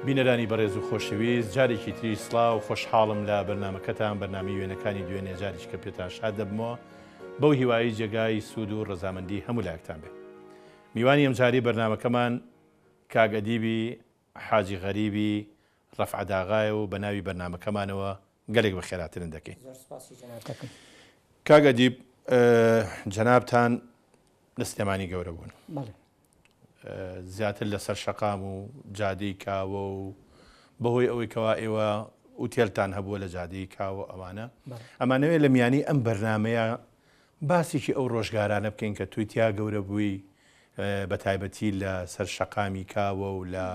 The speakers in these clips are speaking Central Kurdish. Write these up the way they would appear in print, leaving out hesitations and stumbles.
بینەرانی بەڕێز و خۆشەویست جارێکی تریش سڵاو، خۆشحاڵم لە بەرنامەکەتان بەرنامەی وێنەکانی دوێنێ جارێکی کە پێتان شاد دەبمەوە بەو هیوایەی جێگای سوود و ڕەزامەندی هەموو لایەکتان بێ. میوانی ئەمجارەی بەرنامەکەمان کاک ئەدیبی حاجی غەریبی ڕەفعەت ئاغایە و بە ناوی بەرنامەکەمانەوە گەلێک بەخێراترن دەکەین. زۆر سپاسی جەنابت دەکەم. کاک ئەدیب جەنابتان لە سلێمانی گەورە بوون. بەڵێ. زیاتر لەسەر شەقام و جادەی کاوە و بەهۆی ئەوەی کەوا ئێوە ئوتێلتان هەبووە لە جادەی کاوە ئەوانە ئەمانەوێت لە میانی ئەم بەرنمەیە باسێکی ئەو ڕۆژگارانە بکەین کە توی تیا گەورە بووی بە تایبەتی لە سەر شەقامی کاوە و لە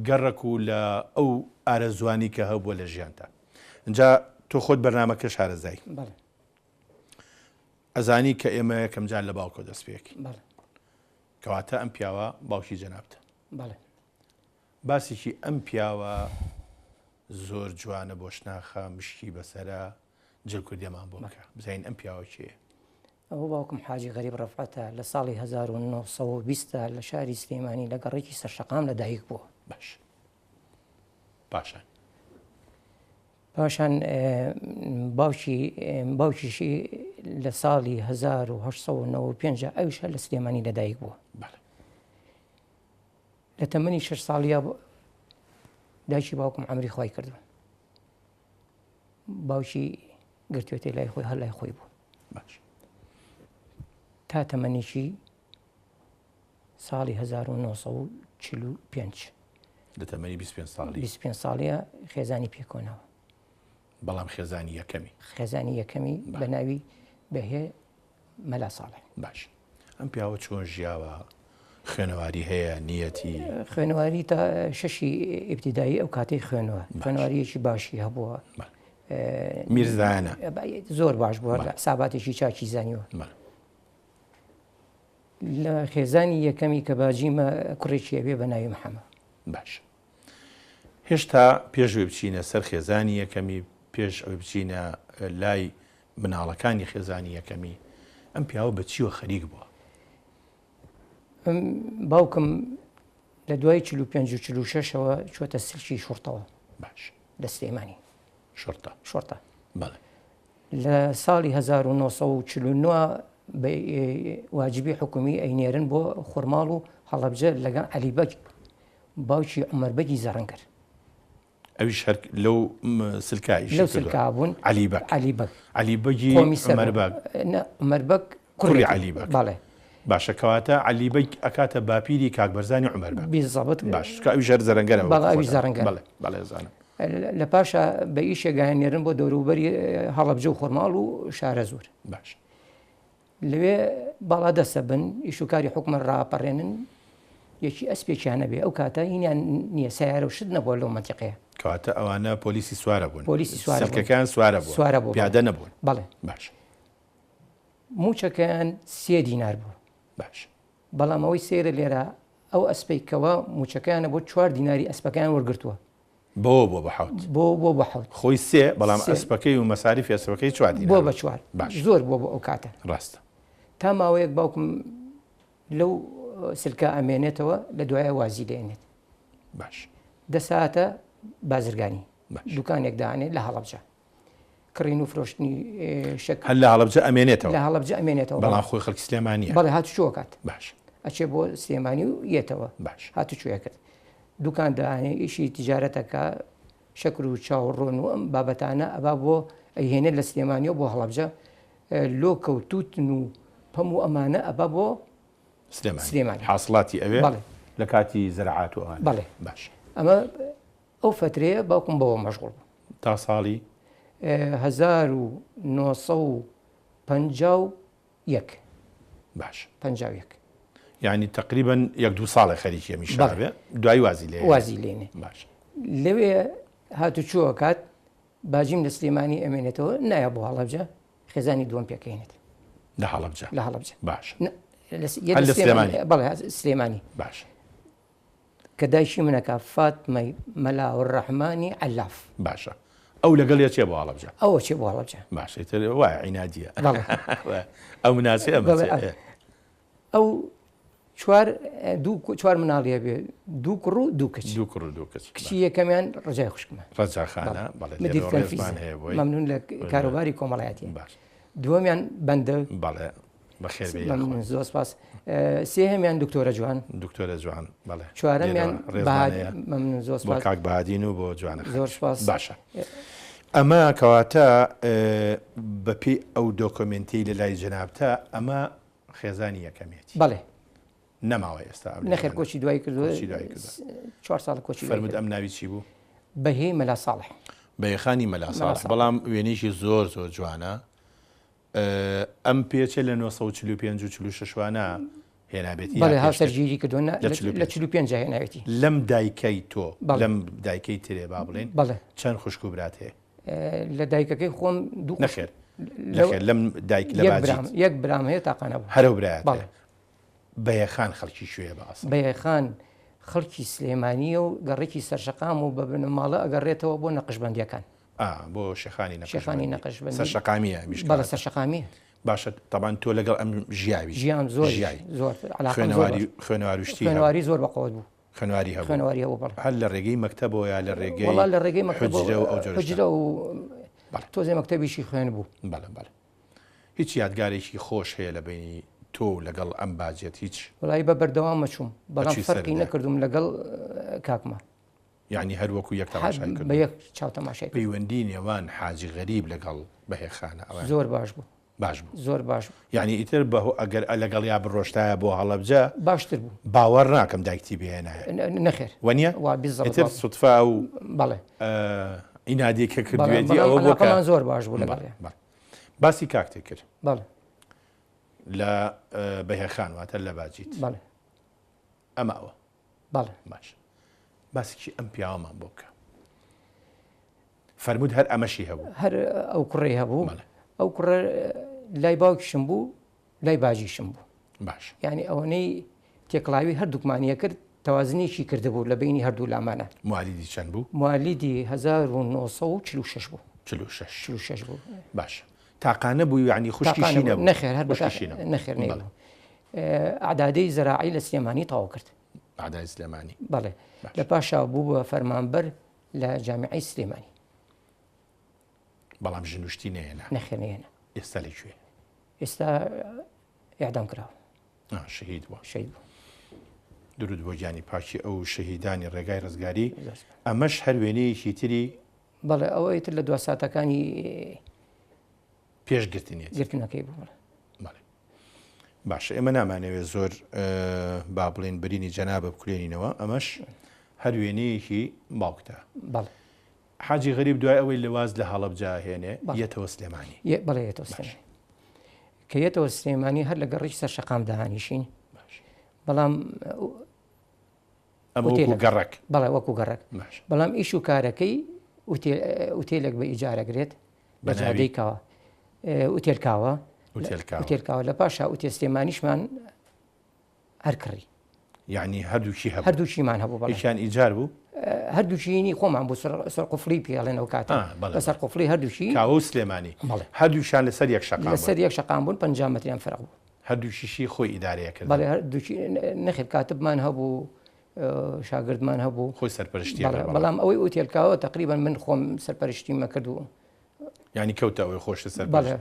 گەڕەک و لە ئەو ئارەزوانی کە هەبووە لە ژیانتا اینجا تۆ خۆت بەرنمەکە شارەزای ئەزانی کە ئێمە یەکەم جار لە باوکەوە دەست پێ ئەکەین. بەڵێ. کەواتە ئەم پیاوە باوکی جەنابتە. بەڵێ. باسێکی ئەم پیاوە زۆر جوانە بۆشناخە مشکی بەسەرە جل کوردیەمان بۆ بکە بزانین ئەم پیاوە کێیە. ئەوە باوکم حاجی غەریب ڕەفعەتە لە ساڵی 1920 لە شاری سلێمانی لە گەڕەکی سەرشەقام لە دایک بووە. باش. پاشان. پاشان باوکی باوکیشی لە ساڵی 1995 ئەویش هەر لە سلێمانی لەدایک بووە. لە تەمەنی شەش ساڵیا دایکی باوکم عەمری خوای کردووە. باوکی گرتوێتێ لای خۆی هەر لای خۆی بوو. باش. تا تەمەنێکی ساڵی 1945. لە تەمەنی 25 ساڵی. 25 ساڵیە خێزانی پێکۆنەوە. بەڵام خێزانی یەکەمی. خێزانی یەکەمی بە ناوی بەهێ مەلا ساڵح. باش. ئەم پیاوە چۆن ژیاوە؟ خوێنەواری هەیە نیەتی؟ خوێنەواری تا شەشی ئیبتیدایی ئەو کاتەی خوێنەوە. خوێنەواریەکی باشی هەبووە. میرزایانە. زۆر باش بووە، حساباتێکی چاکی زانیوە. لە خێزانی یەکەمی کە باجیمە کوڕێکی ئەبێ بە ناوی محەمە. باش هێشتا پێش ئەوەی بچینە سەر خێزانی یەکەمی پێش ئەوەی بچینە لای مناڵەکانی خێزانی یەکەمی ئەم پیاوە بە چیوە خەریک بووە؟ باوکم لە دوای 45 و 46ەوە چۆتە سلکی شوڕتەوە باش لە سلێمانی شوڕتە شوڕتە بەڵێ لە ساڵی 1949 بە واجبی حکومی ئەینێرن بۆ خورماڵ و هەڵەبجە لەگەڵ عەلی بەگ باوکی عومەر بەگی زەڕنگەر. ئەویش هەر لەو سلکا ئیشی لەو سلکا بوون. عەلی بەگ. عەلی بەگ. عەلی بەگی عومەر بەگ. نا عومەر بەگ کوڕی عەلی بەگ. بەڵێ. باشە کەواتە عەلی بەگ ئەکاتە باپیری کاک بەرزانی عومەر بەگ. بیزەبت. باش چونکە ئەویش هەر زەرەنگەرە. بەڵێ ئەویش زەڕنگەرە. بەڵێ بەڵێ ئەزانم. لە پاشا بە ئیشێک ئەیاننێرن بۆ دەوروبەری هەڵەبجە و خورماڵ و شارەزوور. باش. لەوێ باڵادەستە بن ئیش و کاری حکومەت ڕاپەڕێنن یەکی ئەسپێکیان نەبێ ئەو کاتە هینیان نییە سیارە و شت نەبووە لەو مەنتیقەیە. کەواتە ئەوانە پۆلیسی سوارە بوون. پۆلیسی سوارە بوون. سلکەکەیان سوارە بووە. سوارە بووە. پیادە نەبوون. بەڵێ. باش. مووچەکەیان سێ دینار بوو. باش. بەڵام ئەوەی سەیرە لێرە ئەو ئەسپەی کەوا مووچەکەیانە بۆ چوار دیناری ئەسپەکەیان وەرگرتووە. بۆ بۆ بە حەوت. بۆ بۆ بە حەوت. خۆی سێ بەڵام ئەسپەکەی و مەساریفی ئەسپەکەی چوار دینار. بۆ بە چوار. باش. زۆر بووە بۆ ئەو کاتە. ڕاستە. تا ماوەیەک باوکم لەو سلکە ئەمێنێتەوە لە دوایە وازی لێنێت. باش. دەساتە بازرگانی. باش. دوکانێک دانێ لە هەڵەبجە. کڕین و فرۆشتنی شەکر. هەر لە هەڵەبجە ئەمێنێتەوە. لە هەڵەبجە ئەمێنێتەوە. بەڵام خۆی خەڵکی سلێمانییە. بەڵێ هاتوچۆ ئەکات. باش. ئەچێ بۆ سلێمانی و یەتەوە. باش. هاتوچۆی ئەکرد. دوکان دانێ ئیشی تیجارەت ئەکا شەکر و چا و ڕۆن و ئەم بابەتانە ئەبا بۆ ئەیهێنێت لە سلێمانیەوە بۆ هەڵەبجە لۆکە و تووتن و پەم و ئەمانە ئەبا بۆ سلێمانی. سلێمانی. حاسڵاتی ئەوێ بەڵێ. لە کاتی زەرعات و ئەوانە. بەڵێ. باش. ئەمە ئەو فەترەیە باوکم بەوە مەشغوڵ بوو. تا ساڵی؟ 1951. باش. 51. یعنی تقریبا یەک دوو ساڵێ خەریکی ئەمیشە بێ دوای وازی لێ وازی لێنێ. باش. لەوێ هاتوچۆ ئەکات باجیم لە سلێمانی ئەمێنێتەوە نایە بۆ هەڵەبجە خێزانی دووەم پێکەینێت. لە هەڵەبجە. لە هەڵەبجە. باش. هەر لە سلێمانی. بەڵێ سلێمانی. باش. کە دایکی منەکە فاتمەی مەلا الرحمانی عەلاف. باشە ئەو لەگەڵ یەچێ بۆ هەڵەبجە؟ ئەو ئەچێ بۆ هەڵەبجە. باشە ئیتر وایە عینادیە. بەڵێ. ئەو مناسێ ئەم بەڵێ ئەچێ. ئەو چوار دوو چوار مناڵی هەبێ دوو کوڕ و دوو کچ دوو کوڕ و دوو کچ کچی یەکەمیان ڕجای خوشکمە ڕەجا خانە بەڵێ مدیر لێرەوە تەنفیزە ڕێزمان هەیە بۆی مەمنون لە کاروباری کۆمەڵایەتی باش دووەمیان بەندە بەڵێ بەخێر بێ یاخوا مەمنون زۆر سپاس سێهەمیان دکتۆرە جوان دکتۆرە جوان بەڵێ چوارەمیان لێرەوە ڕێزمان بەهاد هەیە مەمنون زۆر بۆ سپاس کاک بەهادین و بۆ جوانە خان زۆر سپاس باشە ئەمە کەواتە بەپێی ئەو دۆکۆمێنتەی لە لای جەنابتە ئەمە خێزانی یەکەمێتی. بەڵێ. نەماوە ئێستا ئەم نەخێر کۆچی دوایی کردووە. کۆچی دوایی کردووە. چوار ساڵە کۆچی دوایی فەرمووت کردووە. ئەم ناوی چی بوو؟ بەهێی مەلا ساڵح. بەهێخانی مەلا مەلا ساڵح ساڵح. بەڵام وێنەیەکی زۆر زۆر جوانە. ئەم پێچە لە 945 و 46 وانە هێنابێتی یا بەڵێ پێشتر؟ هاوسەرگیری کردووە نا لە لە 45. 45 جا هێناوێتی. لەم دایکەی تۆ بەڵێ. لەم دایکەی ترێ با بڵێین بەڵێ. چەند خوشک و برات هەیە؟ لە دایکەکەی خۆم دوو نەخێر نەخێر لەم دایک لە یەک باجیت. برام یەک برام هەیە تاقانە بوو. هەرەو برایەت بەڵێ. هەیە. بەیەخان خەڵکی کوێیە بە ئەسڵ؟ بەیەخان خەڵکی سلێمانییە و گەڕەکی سەرشەقام و بە بنەماڵە ئەگەڕێتەوە بۆ نەقشبەندییەکان. ئا بۆ شێخانی نەقشبەندی. شێخانی نەقشبەندی. سەرشەقامییە ئەمیش بەڵێ کەواتە. سەرشەقامییە. باشە تەبعەن تۆ لەگەڵ ئەم ژیاوی. ژیام زۆر ژیای. زۆر عەلاقەم زۆر خوێنەواری باش. خوێنەوار و شتی هەبوو. خوێنەواری زۆر بەقوەت بوو. خوێنەواری هەبوو. خوێنەواری هەبوو بەڵێ. هەر لە ڕێگەی مەکتەبەوە یا لە ڕێگەی وەڵا لە ڕێگەی مەکتەبەوە حوجرە و ئەو جۆرە شتانە؟ حوجرە و بەڵێ. تۆزێ مەکتەبیشی خوێن بوو. بەڵێ بەڵێ. هیچ یادگارێکی خۆش هەیە لە بەینی تۆ و لەگەڵ ئەم باجێت هیچ؟ وەڵایی بە بەردەوام مەچووم بەڵام ئەچووی فەرقی سەر نەکردووم لەگەڵ کاکمە. یانی هەر وەکوو یەک هەر تەماشای بە کردوون. یەک چاو تەماشای کردوون. پەیوەندی نێوان حاجی غەریب لەگەڵ بەهێخانە ئەوان؟ زۆر باش بوو. باش بوو. زۆر باش بوو. یانی ئیتر بە ئەگەر لەگەڵیا بڕۆشتایە بۆ هەڵەبجە باشتر بوو. باوەڕ ناکەم دایکتی بهێنایە. نەخێر. وەنیە؟ وا بیزەبت ئیتر وا بوو. سوتفە ئەو بەڵێ. ئینادی کە بەڵێ، کردوێتی بەڵام ئەوە بوو کە عەلاقەمان زۆر باش بوو لەگەڵیا. بەڵێ. باسی کاکتێ کرد. بەڵێ. لە بەهێخان واتە لە باجیت. بەڵێ. ئەمە ئەوە. بەڵێ. باش. باسێکی ئەم پیاوەمان بۆ بکە. فەرمووت هەر ئەمەشی هەبوو. هەر ئەو کوڕەی هەبوو. ئەو کوڕە لای باوکیشم بوو، لای باجیشم بوو. باش. یعنی ئەوەنەی تێکڵاوی هەردووکمانیە کرد، تەوازنێکی کردبوو لە بینی هەردوو لامانە. موالیدی چەند بوو؟ موالیدی 1946 بوو. 46. 46 بوو. باش. تاقانە بوو یعنی خوشکیشی تاقانە بوو. نەبوو؟ نەخێر، هەر بە خوشکیشی نەبوو. نەخێر، نەبوو. ئەعدادەی زەراعی لە سلێمانی تەواو کرد. ئەعدای سلێمانی. بەڵێ. باش. لە پاشا بوو بە فەرمانبەر لە جامیعەی سلێمانی. بەڵام ژنوشتی نەهێنا. نەخێر، نەهێنا. ئێستا لەکوێ؟ ئێستا ئێعدام کراوە. شەهید بووە. شەهید بوو. درود بۆ گیانی پاکی ئەو شەهیدانی ڕێگای ڕزگاری. زۆر سوپاس. ئەمەش هەر وێنەیەکی تری بەڵێ، ئەوە ئیتر لە دوا ساتەکانی پێش گرتنیەتی. گرتنەکەی بوو، بەڵێ. بەڵێ. باشە، ئێمە نامانەوێت زۆر با بڵێن برینی جەنابە بکولێنینەوە. ئەمەش هەر وێنەیەکی باوکتە. بەڵێ. حاجی غەریب دوای ئەوەی لە واز لە هەڵەبجە هێنێ، بەڵێ. یەتەوە سلێمانی. بەڵێ، یەتەوە سلێمانی. کە یەتەوە سلێمانی هەر لە گەڕێکی سەر شەقام داهانیشین. باش. بەڵام ئەمە وەکو ئوتێلێک. گەڕەک. بەڵێ، وەکو گەڕەک. باش. بەڵام ئیش و کارەکەی ئوتێلێک بە ئیجارە گرێت، بە بە ناوی؟ جادەی کاوە. ئوتێل کاوە. ئوتێل کاوە. ئوتێل کاوە. لە پاشا ئوتێل سلێمانیشمان هەر کڕی. یعنی هەردووکی هەبوو. هەردووکیمان هەبوو، بەڵێ. یەکیان ئیجار بوو؟ هەردووکیینی خۆمان بوو، سەرقوفڵی پێڵێن ئەو کاتە. بەڵێ، بە سەرقوفڵی هەردووکی. کاوە و سلێمانی. بەڵێ. هەردووکیان لەسەر یەک شەقام بوون. لەسەر یەک شەقام بوون، 50 مەتریان فەرق بوو. هەردووکیشی خۆی ئیدارەیە کردن. بەڵێ، هەردووکی نەخێر، کاتبمان هەبوو، شاگردمان هەبوو. خۆی سەرپەرشتی بەڵێ، کرد، بەڵێ. بەڵام ئەوەی ئوتێل کاوە تقریباً من خۆم سەرپەرشتیمە کرد و یعنی کەوتە ئەوەی خۆشت سەرپەرشت. بەڵێ.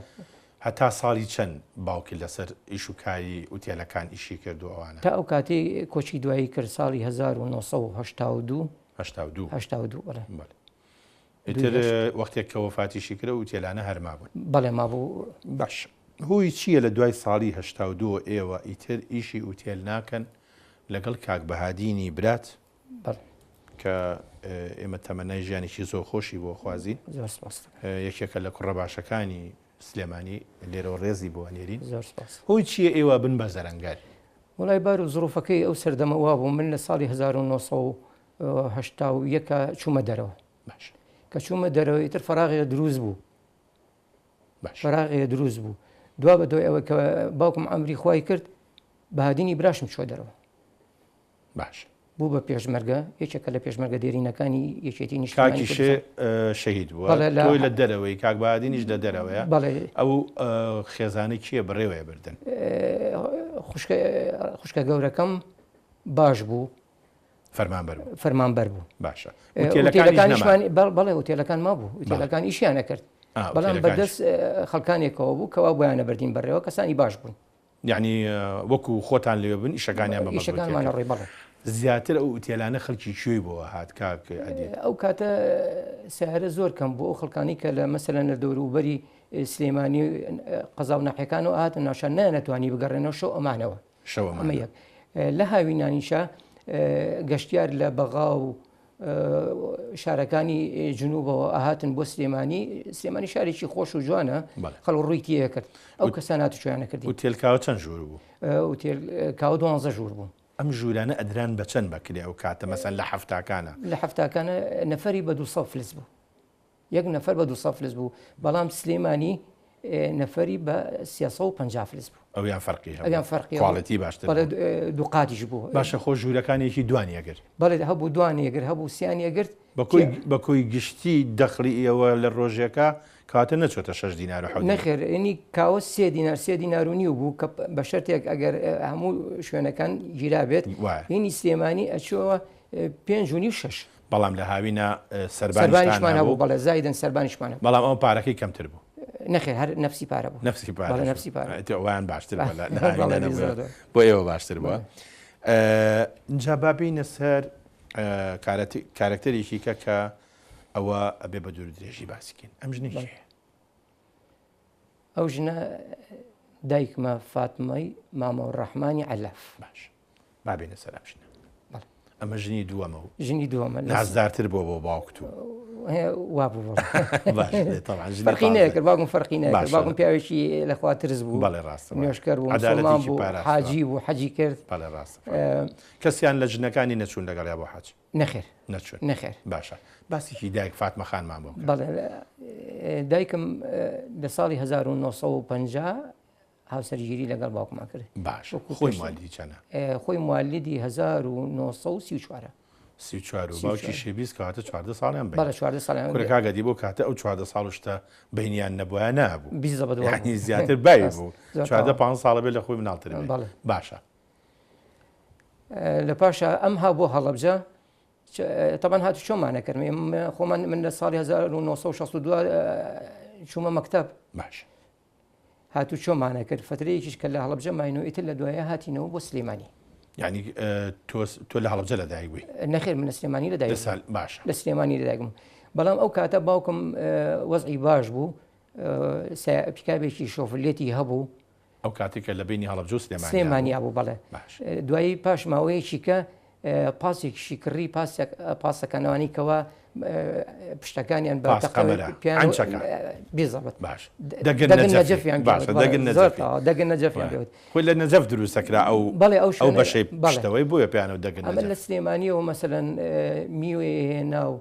هەتا ساڵی چەند باوکی لەسەر ئیش و کاری ئوتێلەکان ئیشی کرد و ئەوانە؟ تا ئەو کاتەی کۆچی دوایی کرد ساڵی 1982. 82. 82، بەڵێ. بەڵێ. ئیتر دوو هەشت. وەختێک کە وەفاتیشی کرد ئوتێلانە هەر مابوون. بەڵێ، مابوو. باش. هۆی چییە لە دوای ساڵی 82 ئێوە ئیتر ئیشی ئوتێل ناکەن لەگەڵ کاک بەهادینی برات؟ بەڵێ. کە ئێمە تەمەنای ژیانێکی زۆر خۆشی بۆ خوازین. زۆر سپاس. یەکێکە لە کوڕە باشەکانی سلێمانی، لێرەوە ڕێزی بۆ ئەنێرین. زۆر سپاس. هۆی چییە ئێوە بن بە زەرەنگەر؟ وڵای بار و زڕوفەکەی ئەو سەردەمە وا بوو. من لە ساڵی 1981 چوومە دەرەوە. باش. کە چوومە دەرەوە ئیتر فەراغێ دروست بوو. باش. فەراغێ دروست بوو. دوا بە دوای ئەوە کە باوکم ئەمری خوای کرد، بەهادینی براشم چووە دەرەوە. باش. بوو بە پێشمەرگە، یەکێکە لە پێشمەرگە دێرینەکانی یەکێتی نیشتمانی کاکیشێ، کوردستان. شەهید بووە. بەڵێ، لە تۆی لە دەرەوەی، کاک بەهادینیش لە دەرەوەیە. بەڵێ. ئەو، خێزانە کێ بڕێوەیە بردن؟ خوشکە خوشکە گەورەکەم باش بوو. فەرمانبەر بوو. فەرمانبەر بوو. باشە. ئوتێلەکانیشمان بەڵێ ئوتێلەکان مابوو. ئوتێلەکان ئیشیان ئەکرد. بەڵام بەدەست خەڵکانێکەوە بوو کەوا بۆیانە بردین بەڕێوە کەسانی باش بوون. یعنی وەکو خۆتان لەوێ بن ئیشەکانیان بە ئیشەکانمان ڕێ بەڵێ. زیاتر ئەو ئوتێلانە خەڵکی کوێی بۆ هات کاک ئەدیب؟ ئەو کاتە سیارە زۆر کەم بوو ئەو خەڵکانی کە لە مەسەلەن لە دەوروبەری سلێمانی قەزا و ناحیەکانەوە هاتن ناوشار نەیانەتوانی بگەڕێنەوە شەو ئەمانەوە. شەو ئەمە یەک. لە هاوینانیشا گەشتیار لە بەغا و شارەکانی جنوبەوە ئەهاتن بۆ سلێمانی سلێمانی شارێکی خۆش و جوانە خەڵ ڕووی تێکرد ئەو کەسانات چیانە کردی ئوتێل کاوە چەند ژوور بوو؟ ئوتێل کاوە دوانزە ژوور بوو. ئەم ژوورانە ئەدران بە چەند بەکرێ ئەو کاتە مەسەن لە حەفتاکانە؟ لە حەفتاکانە نەفەری بە 200 فلس بوو. یەک نەفەر بە 200 فلس بوو بەڵام سلێمانی نەفەری بە 350 فلس بوو. ئەویان فەرقی هەبوو. ئەویان فەرقی هەبوو. quality باشتر بەڵێ دوو قاتیش بوو. باشە خۆ ژوورەکان یەکی دوان یەگرت. بەڵێ هەبوو دوان یەگرت هەبوو سیان یەگرت. بەکۆی بەکۆی گشتی دەخڵی ئێوە لە ڕۆژێکا کەواتە نەچۆتە شەش دینار و حەوت دینار. نەخێر ینی کاوە سێ دینار سێ دینار و نیو بوو کە بە شەرتێک ئەگەر هەموو شوێنەکان گیرا بێت وایە. ینی سلێمانی ئەچۆوە پێنج و نیو شەش. بەڵام لە هاوینە سەربانیشتان سەربانیشمان هەبوو بەڵێ زایدن سەربانیشمان هەبوو. بەڵام ئەو پارەکەی کەمتر بوو. نەخێر هەر نەفسی پارە بوو. نەفسی پارە بەڵێ نەفسی پارە. ئیتر ئەویان باشتر بوو لە هاوینە نەبوو. بۆ ئێوە باشتر بووە. ئینجا با بێینە سەر کارەکتەرێکی کە کە ئەوە ئەبێ بە دوور درێژی باسی کەین. ئەم ژنە کێیە؟ ئەو ژنە دایکمە فاتمەی مامە ڕەحمانی عەلاف. باش با بێینە سەر ئەم ژنە. ئەمە ژنی دووەمە و ژنی دووەمە نازدارتر بووە بۆ باوکت و وا بوو فەرقی نەکرد باوکم فەرقی نەکرد باوکم پیاوێکی لەخوا ترس بوو بەڵێ ڕاستە نوێژکەر بوو مسوڵمان بوو حاجی بوو حەجی کرد بەڵێ ڕاستە کەسیان لە ژنەکانی نەچوون لەگەڵیا بۆ حەج؟ نەخێر نەچوون نەخێر. باشە باسێکی دایک فاتمە خانمان بۆ بکە. بەڵێ دایکم لە ساڵی 1950 هاوسەرگیری لەگەڵ باوکمان کرد. باشە خۆی موالیدی چەنە؟ خۆی موالیدی 1934. 34 و باوکی شێبیز کەواتە 14 ساڵیان بەڵێ 14 ساڵیان کورە کاک ئەدی بۆ کاتە ئەو 14 ساڵ و شتە بەینیان نەبوایە نابوو بیزەبت وابوو. یعنی زیاتر بای بوو 14 15 ساڵە بێ لە خۆی مناڵتر بێ بەڵێ باشە لە پاشا ئەم ها بۆ هەڵەبجە تەبان هاتو چۆمانە کردم خۆمان من لە ساڵی 1962 چوومە مەکتب باش هاتو چۆمانە کرد فترەیەکیش کە لە هەڵەبجە ماینەوە ئیتر لە دوایە هاتینەوە بۆ سلێمانی یعنی تۆ لە هەڵەبجە لەدایک بووی؟ نەخێر من لە سلێمانی لەدایک باشە لە سلێمانی لەدایکم بەڵام ئەو کاتە باوکم وەزعی باش بوو پیکابێکی شۆفلێتی هەبوو ئەو کاتێک کە لە بینی هەڵەبجە و سلێمانی سلێمانی بوو بەڵێ دوایی پاش ماوەیەکی کە پاسێکیشی کڕی پاسەکانەوانی کەوا پشتەکانیان بە بیزەبت باش دەگەن نەجەفیان باشە دەگەن دەگەن نەجەفیان پێوت خۆی لە نەجەف دروستەکرا ئەو بەڵێ ئەو ئەو بەشەی پشتەوەی بۆیە پێیانەوە دەگەن ئەمە لە سلێمانیەوە مەسەلەن میوەی هێنا و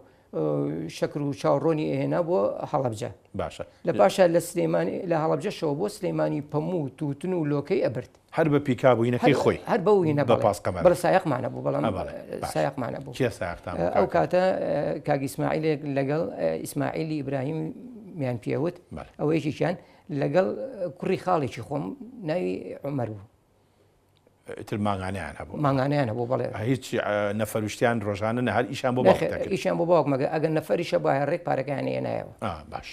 شەکر و چاوڕۆنی ئەهێنا بۆ هەڵەبجە باشە لە پاشا لە سلێمانی لە هەڵەبجەشەوە بۆ سلێمانی پەموو و تووتن و لۆکەی ئەبرد. هەر بە پیکاب و هینەکەی خۆی. هەر بەو هینە بە پاس قەمەر. بەڵێ سایەقمان هەبوو بەڵام بەڵێ باش. سایەقمان هەبوو. کێ سایەقتان بوو ئەو کاکە؟ کاتە کاک ئیسماعیلێک لەگەڵ ئیسماعیلی ئیبراهیمیان پێوت بەڵێ. ئەوە یەکێکیان لەگەڵ کوڕی خاڵێکی خۆم ناوی عومەر بوو. ئیتر مانگانەیان هەبوو. مانگانەیان هەبوو بەڵێ. هیچ نەفەروشتیان ڕۆژانە نە هەر ئیشیان بۆ باوک دەکرد. ئیشیان بۆ باوک مەگەر ئەگەر نەفەریشە بایە ڕێک پارەکەیان هێنایەوە. باش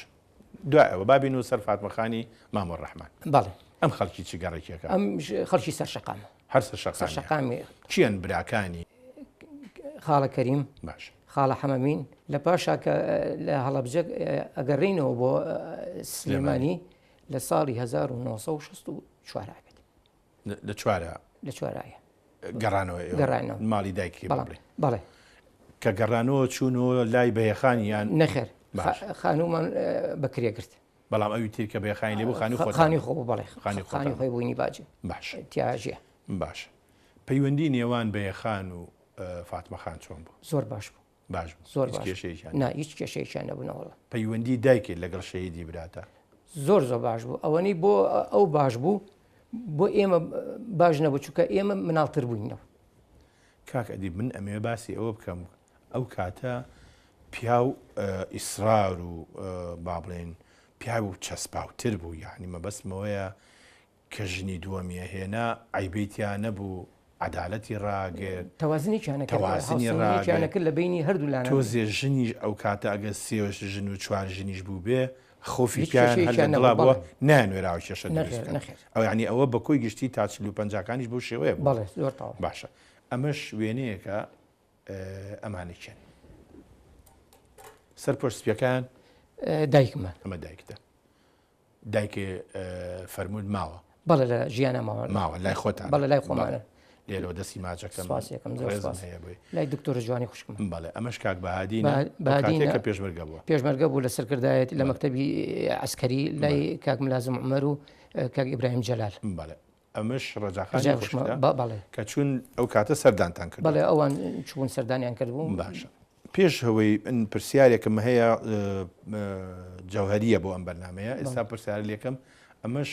دوای ئەوە با بینەوە سەر فاتمە خانی مامۆ ڕەحمان. بەڵێ. ئەم خەڵکی چ گەڕەکێکە؟ ئەم خەڵکی سەر شەقامە. هەر سەر شەقامی. سەر شەقامی. کێن براکانی؟ خاڵە کەریم. باش. خاڵە حەمەمین. لە پاشا کە لە هەڵەبجە ئەگەڕێینەوە بۆ سلێمانی لە ساڵی 1964 ئەبێت. لە چوارە لە چوارایە گەڕانەوە گەڕانەوە ماڵی دایکی بڵێ بەڵێ کە گەڕانەوە چوونەوە لای بەیەخان یان نەخێر خانوومان بەکرێ گرت بەڵام ئەوی تر کە بەیەخانی لێ بوو خانوو خۆ خانی خۆ بوو بەڵێ خانی خانی خۆی بووینی باجی باش تیاژیە باش پەیوەندی نێوان بەیەخان و فاتمە خان چۆن بوو زۆر باش بوو باش بوو زۆر هیچ باش کێشەیەکیان نا هیچ کێشەیەکیان نەبوو نەوەڵا. پەیوەندی دایکت لەگەڵ شەهیدی براتە؟ زۆر زۆر باش بوو ئەوەنەی بۆ ئەو باش بوو بۆ ئێمە باش نەبوو چونکە ئێمە مناڵتر بووینەوە. کاک ئەدیب من ئەمەوێ باسی ئەوە بکەم ئەو کاتە پیاو ئیسرار و با بڵێن پیاو چەسپاوتر بوو یعنی مەبەستمەوەیە. کە ژنی دووەمی ئەهێنا عەیبەی تیا نەبوو، عەدالەتی ڕاگرت، تەوازنێکیان ئەکرد، تەوازنی هاوسەنگییەکیان ڕاگرت. ئەکرد لە بەینی هەردوو لانە. تۆزێ ژنیش ئەو کاتە ئەگەر سێ ژن و چوار ژنیش بووبێ خۆفی هیچ پیاویان هەر لە کێشەیەکیان دڵا نەبوو، بووە بەڵێ. نەیانوێراوە کێشە دروست نەخێر، بکەن. نەخێر. ئەو یانی ئەوە بە کۆی گشتی تا 40 و پەنجاکانیش بەو شێوەیە بووە. بەڵێ، زۆر تەواو. باشە ئەمەش وێنەیەکە ئەمانە کێن؟ سەرپۆش سپیەکان؟ دایکمە. ئەمە دایکتە. دایکێ فەرمووت ماوە؟ بەڵێ لە ژیانە ماوە. ماوە لای خۆتان؟ بەڵێ لای خۆمانە. لێرەوە دەستی ماچەکەم. سپاسیەکەم زۆر ڕێزم سپاس. هەیە بۆی. لای دکتۆرە جوانی خوشکمە. بەڵێ ئەمەش کاک بەهادینە بەهادینە کە پێشمەرگە بووە. پێشمەرگە بوو لە سەرکردایەتی لە مەکتەبی عەسکەری لای کاک ملازم عومەر و کاک ئیبراهیم جەلال. بەڵێ ئەمەش ڕەجاخانی ڕەجای خوشکمە خوشکتە بەڵێ. کە چوون ئەو کاتە سەردانتان کردووە. بەڵێ ئەوان چوون سەردانیان کردبوو. باشە پێش ئەوەی من پرسیارێکم هەیە جەوهەریە بۆ ئەم بەرنمەیە ئێستا پرسیار لێکەم ئەمەش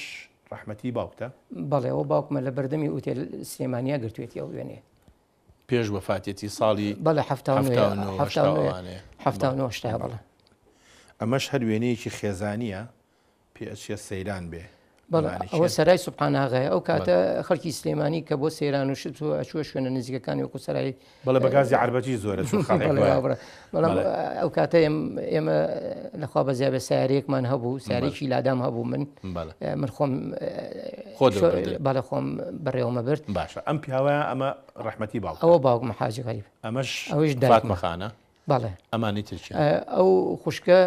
ڕەحمەتی باوکتە؟ بەڵێ ئەوە باوکمە لە بەردەمی ئوتێل سلێمانیا گرتوێتی ئەو وێنەیە. پێش وەفاتێتی ساڵی بەڵێ 79 هەشتا بەڵێ. ئەمەش هەر وێنەیەکی خێزانیە پێ ئەچێ سەیران بێ. بەڵێ ئەوە سەرای سوبحاناغایە ئەو کاتە خەڵکی سلێمانی کە بۆ سەیران و شت و ئەچووە شوێنە نزیکەکانی وەکو سەرای بەڵێ بە گازی عەربەتی زۆرە چوو خەڵک وایە. بەڵام ئەو کاتە ئێمە لەخوا بەزیابێ سیارەیەکمان هەبوو سیارێکی لادام هەبوو من من خۆم بەڵێ خۆم بەڕێوەمە برد. باشە ئەم پیاوە ئەمە ڕەحمەتی باوک ئەوە باوکمە حاجی غەریب ئەمەش ئەویش فاتمە خانە بەڵێ. ئەمانی تر کێن؟ ئەو خوشکە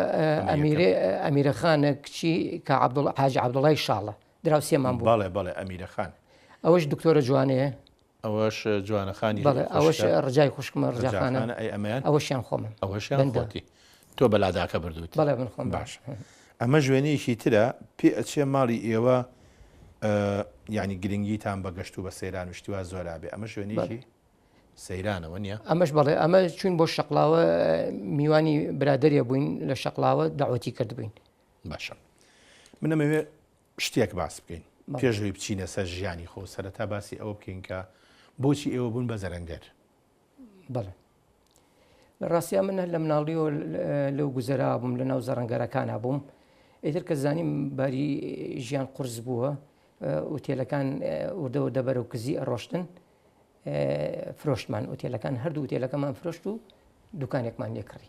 ئەمیرە ئەمیرە خانە کچی کا عەبدوڵ حاجی عەبدوڵای شاڵە دراوسێمان بوو. بەڵێ بەڵێ ئەمیرە خان. ئەوەش دکتۆرە جوانەیە. ئەوەش جوانە خانی بەڵێ ئەوەش ڕجای خوشکمە ڕجا خانە. ئەی ئەمەیان؟ ئەوەشیان خۆمم. ئەوەشیان خۆتی. تۆ بەلاداکە بردووتی. بەڵێ من خۆم. باش. ئەمەش وێنەیەکی ترە پێ ئەچێ ماڵی ئێوە یعنی گرنگیتان بە گەشت و بە سەیران و شتی وا زۆرا بێ ئەمەش وێنەیەکی سەیرانە وەنیە؟ ئەمەش بەڵێ ئەمە چوین بۆ شەقڵاوە میوانی برادەرێ بووین لە شەقڵاوە داوەتی کردبووین. باشە من ئەمەوێ شتێک باس بکەین پێشەوەی بچینە سەر ژیانی خۆ سەرەتا باسی ئەوە بکەین کە بۆچی ئێوە بوون بە زەرەنگەر؟ بەڵێ لە ڕاستیا من هەر لە مناڵیەوە لەو گوزەرا بووم لە ناو زەڕەنگەرەکانە بووم ئیتر کە زانیم باری ژیان قورس بووە ئوتێلەکان وردە وردە بەرەو کزی ئەڕۆشتن فرۆشتمان ئوتێلەکان هەردوو ئوتێلەکەمان فرۆشت و دوکانێکمان لێ کڕی.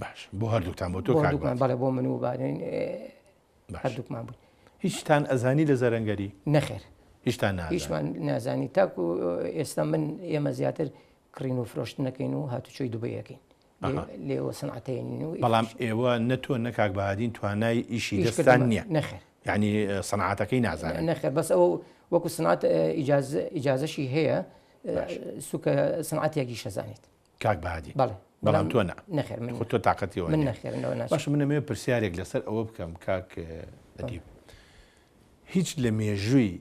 باش بۆ هەردووکتان بۆ تۆ هەردووکمان بەڵێ بۆ من و بارین هەردووکمان بوو. هیچتان ئەزانی لە زەرەنگەری؟ نەخێر هیچتان نازانی؟ هیچمان نازانی تاکو ئێستا من ئێمە زیاتر کڕین و فرۆشتنەکەین و هاتوچۆی دوبەیەکەین. لێوە سنعەتەیەنین و بەڵام ئێوە نە تۆ نە کاک بەهادین توانای ئیشی دەستان نییە نەخێر یعنی سنعاتەکەی نازانن نەخێر بەس ئەوە وەکو سنعات ئیجازەشی هەیە سوکە سنعاتێکی شەزانێت کاک بەهادین بەڵێ بەڵام تۆ نا نەخێر من خۆ تۆ تاقەتیەوە من نەخێر باشە من ئەمەوێ پرسیارێک لەسەر ئەوە بکەم کاک ئەدیب هیچ لە مێژووی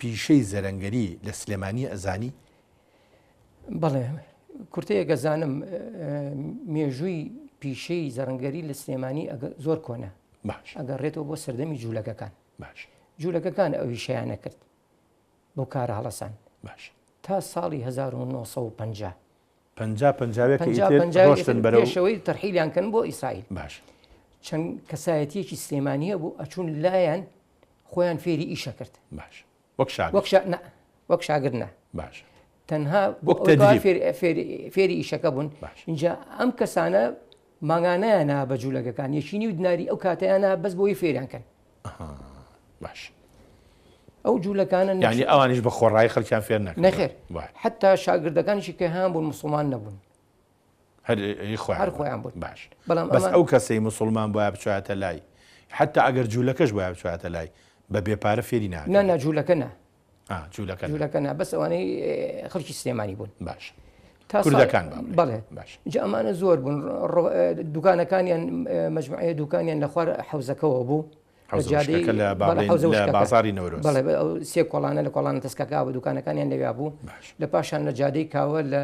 پیشەی زەرەنگەری لە سلێمانی ئەزانی؟ بەڵێ کورتەیەک ئەزانم مێژووی پیشەی زەڕنگەری لە سلێمانی زۆر کۆنە باش ئەگەڕێتەوە بۆ سەردەمی جوولەکەکان باش جوولەکەکان ئەو ئیشەیانە کرد بۆ کارە هەڵەسان باش تا ساڵی 1950 50 پەنجاوێک ڕۆشتن بەرەو پێشەوەی تەرحیلیان کەن بۆ ئیسرائیل باش چەند کەسایەتیەکی سلێمانی هەبوو ئەچوون لایەن خۆیان فێری ئیشە کرد باش وەک شاگرد وەک شا... نا وەک شاگرد نا باش تەنها وەک تەدریب فێری ئیشەکە بوون اینجا ئەم کەسانە مانگانەیانە بە جوولەکەکان یەکینی و دناری ئەو کاتیانە بەس بۆی فێریان کەن باش ئەو جوولەکانە یعنی ئەوانیش بە خۆڕایی خەڵکیان فێر نەکرد نەخێر حتا شاگردەکانیشی کە هەیان بوون مسلمان نەبوون هەر خۆیان هەر خۆیان بوون باش بەڵام بەس ئەو کەسەی موسڵمان بۆیە بچوایەتە لای حتا ئەگەر جوولەکەش بۆیە بچوایەتە لای بە بێ پارە فێری ناکرد نا نا جوولەکە نا جوولەکە جوولەکە نا بەس ئەوانەی خەڵکی سلێمانی بوون باش تا کوردەکان بەڵێ باش جا ئەمانە زۆر بوون دوکانەکانیان مەجموعەیە دوکانیان لە خوار حەوزەکەوە بوو لە بازاری نەورۆز بەڵێ سێ کۆڵانە لە کۆڵانە تەسکەکە بوو دوکانەکانیان لەویا بوو لە پاشان لە جادەی کاوە لە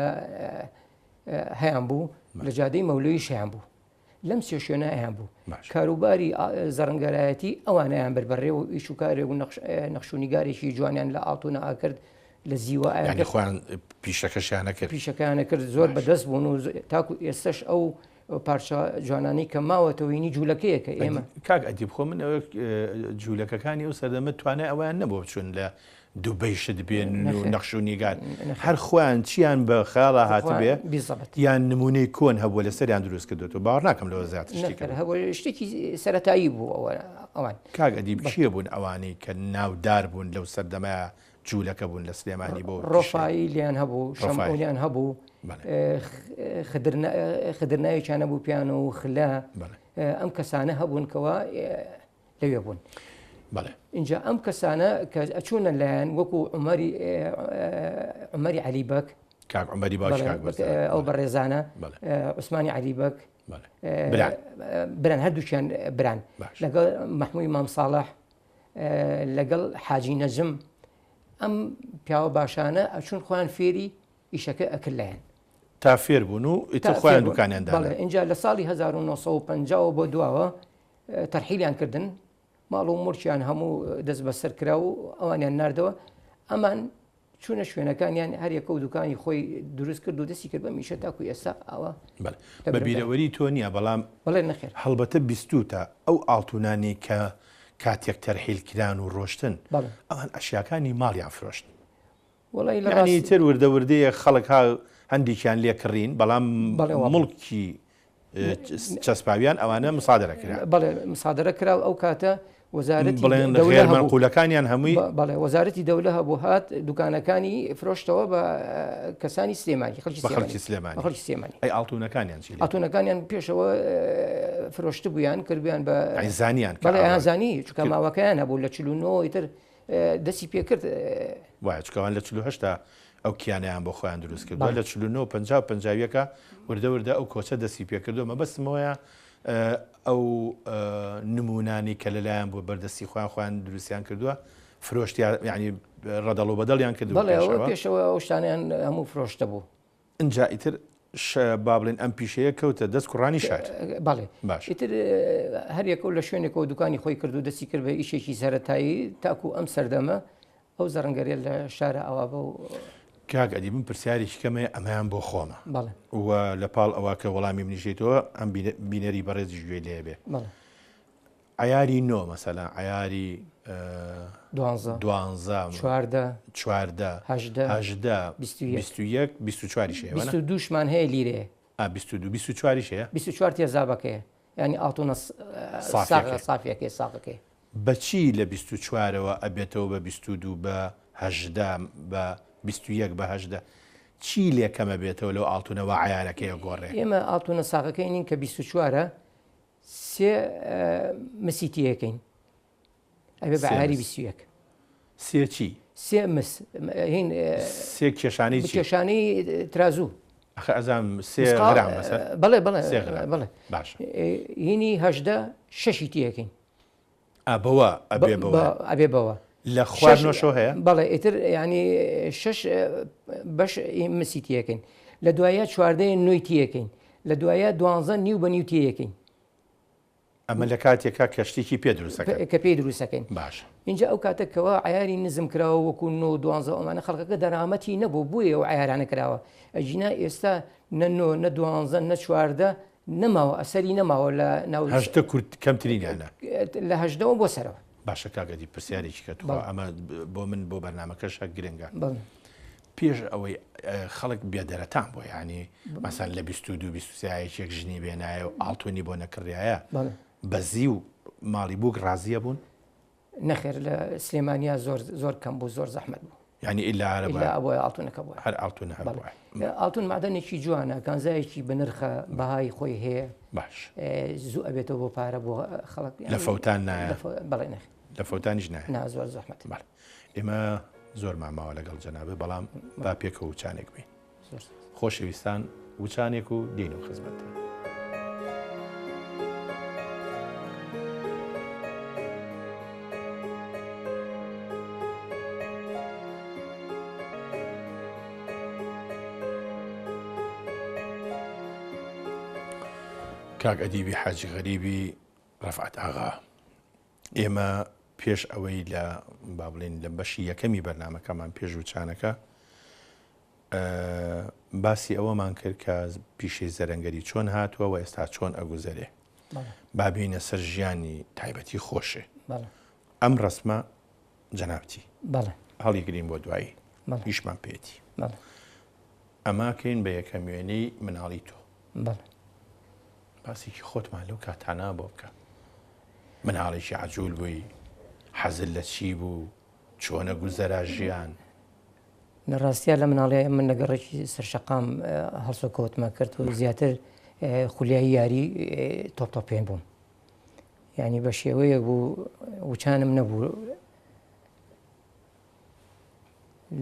هەیان بوو لە جادەی مەولویش هەیان بوو لەم سێ شوێنە هەیان بوو کاروباری زەڕنگەرایەتی ئەوانیان بەربەڕێ و ئیش و کارێک و نەخش و نیگارێکی جوانیان لە ئاڵتونە ئاکرد لە زیوە خۆیان پیشەکەشیانە کرد پیشەکەیانە کرد زۆر بەدەست بوون و تاکو ئێستش ئەو پارچە جوانانەی کە ماوەتەوە هینی جوولەکەیە کە ئێمە. کاک ئەدیب خۆ من ئەوە جوولەکەکانی ئەو سەردەمە توانای ئەوەیان نەبووە بچوون لە دوبەی شت بێنن و نەخش و نیگار هەر خۆیان چیان بە خەیاڵا هاتبێ یان نمونەی کۆن هەبووە لەسەریان دروست کردوێت و باوەڕ ناکەم لەوە زیاتر شتێک هەبوو شتێکی سەتایی بوو ئەوان. کاک ئەدیب کێ بوون ئەوانەی کە ناودار بوون لەو سەردەمە جوولەکە بوون لە سلێمانی بۆ ڕۆفایی لیان هەبوو شەمعونیان هەبوو خدرناوێکیان هەبوو پیان و خلە ئەم کەسانە هەبوون کەوا لەوێ بوون. بەڵێ. ئینجا ئەم کەسانە کە ئەچوونە لایەن وەکو عومەری عومەری عەلی بەگ کاک عومەری باوکی کاک بەرزان ئەو بەڕێزانە عوسمانی عەلی بەگ بران بران هەردووکیان بران لەگەڵ مەحمووی مام ساڵح لەگەڵ حاجی نەجم ئەم پیاوە باشانە ئەچون خۆیان فێری ئیشەکە ئەکرد لایەن تا فێر بوون و ئیتر خۆیان دوکانیان دانا. بەڵێ ئینجا لە ساڵی 1950 بۆ دواوە تەرحیلیان کردن ماڵ و مڵکیان هەموو دەست بەسەر کرا و ئەوانیان ناردەوە ئەمان چوونە شوێنەکانیان هەر یەکە و دوکانی خۆی دروست کرد و دەستی کرد بە میشە تاکو ئێستا ئەوە بە بیرەوەری تۆ نییە بەڵام بەڵێ نەخێر هەڵبەتە بیستوتە ئەو ئاڵتونانەی کە کاتێک تەرحیل کران و ڕۆشتن ئەوان ئەشیاکانی ماڵیان فرۆشت وەڵی لە یانی تر وردە وردەیە خەڵک ها هەندێکیان لێ کڕین بەڵام مڵکی چەسپاویان ئەوانە مسادرە کرا بەڵێ مسادرە کرا و ئەو کاتە وەزارەتی بڵێن مەنقولەکانیان هەمووی بەڵێ وەزارەتی دەولە هەبوو هات دوکانەکانی فرۆشتەوە بە کەسانی سلێمانی خەڵکی خەڵکی سلێمانی خەڵکی سلێمانی ئەی ئاڵتونەکانیان چی ئاڵتونەکانیان پێشەوە فرۆشتبوویان کردبیان بە زانیان بەڵێ زانی چونکە ماوەکەیان هەبوو لە 49 ئیتر دەستی پێکرد. وایە چونکە ئەوان لە 48 تا ئەو کیانەیان بۆ خۆیان دروست کردووە لە 49 50 و 51 وردە وردە ئەو کۆچە دەستی پێکردووە مەبەستم ئەوەیە ئەو نمونانی کە لەلایەن بۆ بەردەستی خۆیان خۆیان دروستیان کردووە فرۆشتیان یعنی ڕەدەڵ و بەدەڵیان کردو پێشەوە ئەو شتانیان هەموو فرۆشتە بوو. ئینجا ئیتر با بڵێن ئەم پیشەیە کەوتە دەست کوڕانی شار. بەڵێ باش ئیتر هەر یەکە و لە شوێنێکەوە دوکانی خۆی کرد و دەستی کرد بە ئیشێکی سەرەتایی تاکو ئەم سەردەمە ئەو زەڕنگەریە لە شارە ئەوا بە و کاک ئەدی من پرسیارێکی کەمەیە ئەمەیان بۆ خۆمە بەڵێ و لە پاڵ ئەوە کە وەڵامی منیشیتەوە ئەم بینەری بەڕێزیش گوێی لێ بێ بەڵێ عەیاری نۆ مەسەلەن عەیاری دوانزە دوانزە 14 14 18 18 21 21 24 هەیە وانە؟ 22 شمان هەیە لیرەیە ئا 22 24 هەیە 24 تێزابەکەیە یعنی ئاڵتونە سافیەکەی. سافیەکەی ساقەکەی بەچی لە 24ەوە ئەبێتەوە بە 22 بە 18 بە 21 بە 18 چی لێ کەمە بێتەوە لەو ئاڵتونە وا عەیارەکەی ئەگۆڕێ؟ ئێمە ئاڵتونە ساقەکەی نین کە 24ە سێ مسی تێەکەین ئەبێ بە عاری 21 سێ چی؟ سێ مس هین سێ کێشانی چی؟ کێشانی ترازوو ئەخە ئەزانم سێ غرام مەسەر بەڵێ بەڵێ سێ غرام بەڵێ باش هینی هەژدە شەشی تێەکەین ئا بەوە ئەبێ بەوە ئەبێ بەوە لە خوار نۆشەوە هەیە؟ بەڵێ ئیتر ینی شەش بەش مسی تێەکەین لە دوایە چواردەیە نوێی تێەکەین لە دوایە دوانزە نیو بە نیو تێیەکەین. ئەمە لە کاتێکا کە شتێکی پێ دروست ئەکەن. کە پێی دروست ئەکەین. باشە. ئینجا ئەو کاتە کەوا عەیاری نزم کراوە وەکوو نۆ و دوانزە ئەمانە خەڵکەکە دەرامەتی نەبوو بۆیە ئەو عەیارانە کراوە ئەگینا ئێستا نە نۆ نە دوانزە نە 14 نەماوە ئەسەری نەماوە لە ناو 18 کورت کەمترینیانە. لە هەژدەوە بۆ سەرەوە. باشە کاک ئەدیب پرسیارێکی کە تخوا ئەمە بۆ من بۆ بەرنامەکەش هەر گرنگە. بەڵێ. پێش ئەوەی خەڵک بێدەرەتان بۆ یانی مەسەن لە 22 23 یەکێک ژنی بێنایە و ئاڵتونی بۆ نەکڕایە بە زیو ماڵی بووک ڕازیە بوون؟ نەخێر لە سلێمانیا زۆر زۆر کەم بوو زۆر زەحمەت بوو یعنی ئیلا هەر ئیلا ئەبوایە ئاڵتونەکە بووە هەر ئاڵتونە هەبووە ئاڵتون مادەنێکی جوانە کانزایەکی بەنرخە بەهای خۆی هەیە باش زوو ئەبێتەوە بۆ پارە بۆ خەڵک لە فەوتان نایە بەڵێ نەخێر لە فەوتانیش نایە نا زۆر زەحمەت بەڵێ ئێمە زۆرمان ماوە لەگەڵ جەنابت بەڵام با پێکەوە وچانێک بین. خۆشەویستان وچانێک و دێینەوە خزمەتتان. کاک ئەدیبی حاجی غەریبی ڕەفعەت ئاغا ئێمە پێش ئەوەی لە با بڵێین لە بەشی یەکەمی بەرنامەکەمان پێش وچانەکە باسی ئەوەمان کرد کە پیشەی زەرەنگەری چۆن هاتووە و ئێستا چۆن ئەگوزەرێ. با بێینە سەر ژیانی تایبەتی خۆشێ. ئەم ڕەسمە جەنابتی. هەڵیگرین بۆ دوایی. ئیشمان پێیەتی. ئەمە کەین بە یەکەم وێنەی مناڵی تۆ. باسێکی خۆتمان لەو کاتانە بۆ بکە. مناڵێکی عەجول بووی، حەزت لە چی بوو، چۆنە گوزەرا ژیان؟ لە ڕاستیا لە مناڵی من لە گەڕێکی سەرشەقام هەڵسوکەوتمە کرد و زیاتر خولیایی یاری تۆپ تۆپێن بووم یعنی بە شێوەیەک بوو وچانم نەبوو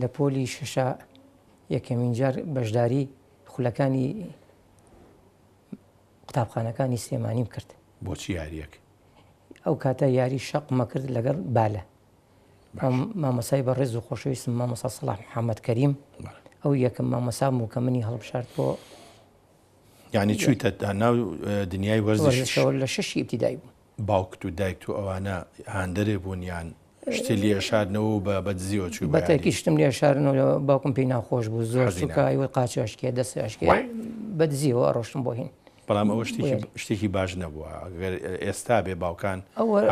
لە پۆلی شەشە یەکەمین جار بەشداری خولەکانی قوتابخانەکانی سلێمانیم کرد. بۆچی یاریەک؟ ئەو کاتە یاری شەقمە کرد لەگەڵ بالە. مامۆسای بەڕێز و خۆشەویستم مامۆسا سەڵاح محەممەد کەریم ئەو یەکەم مامۆسام بوو کە منی هەڵبژارد بۆ یعنی چوویتە ناو دنیای وەرزشەوە لە شەشی ئیبتیدایی بوو. باوکت و دایکت و ئەوانە هاندەرێ بوون یان شتێ لێ ئەشاردنەوە و بە بە دزیەوە چووی بە یاری؟ شتم لێ ئەشاردنەوە باوکم پێی ناخۆش بوو زۆر سوکە ئەیوت قاچی ئەشکێ دەست ئەشکێ بە دزیەوە ئەڕۆشتم بۆ هین. بەڵام ئەوە شتێکی شتێکی باش نەبووە گەر ئێستا بێ باوکان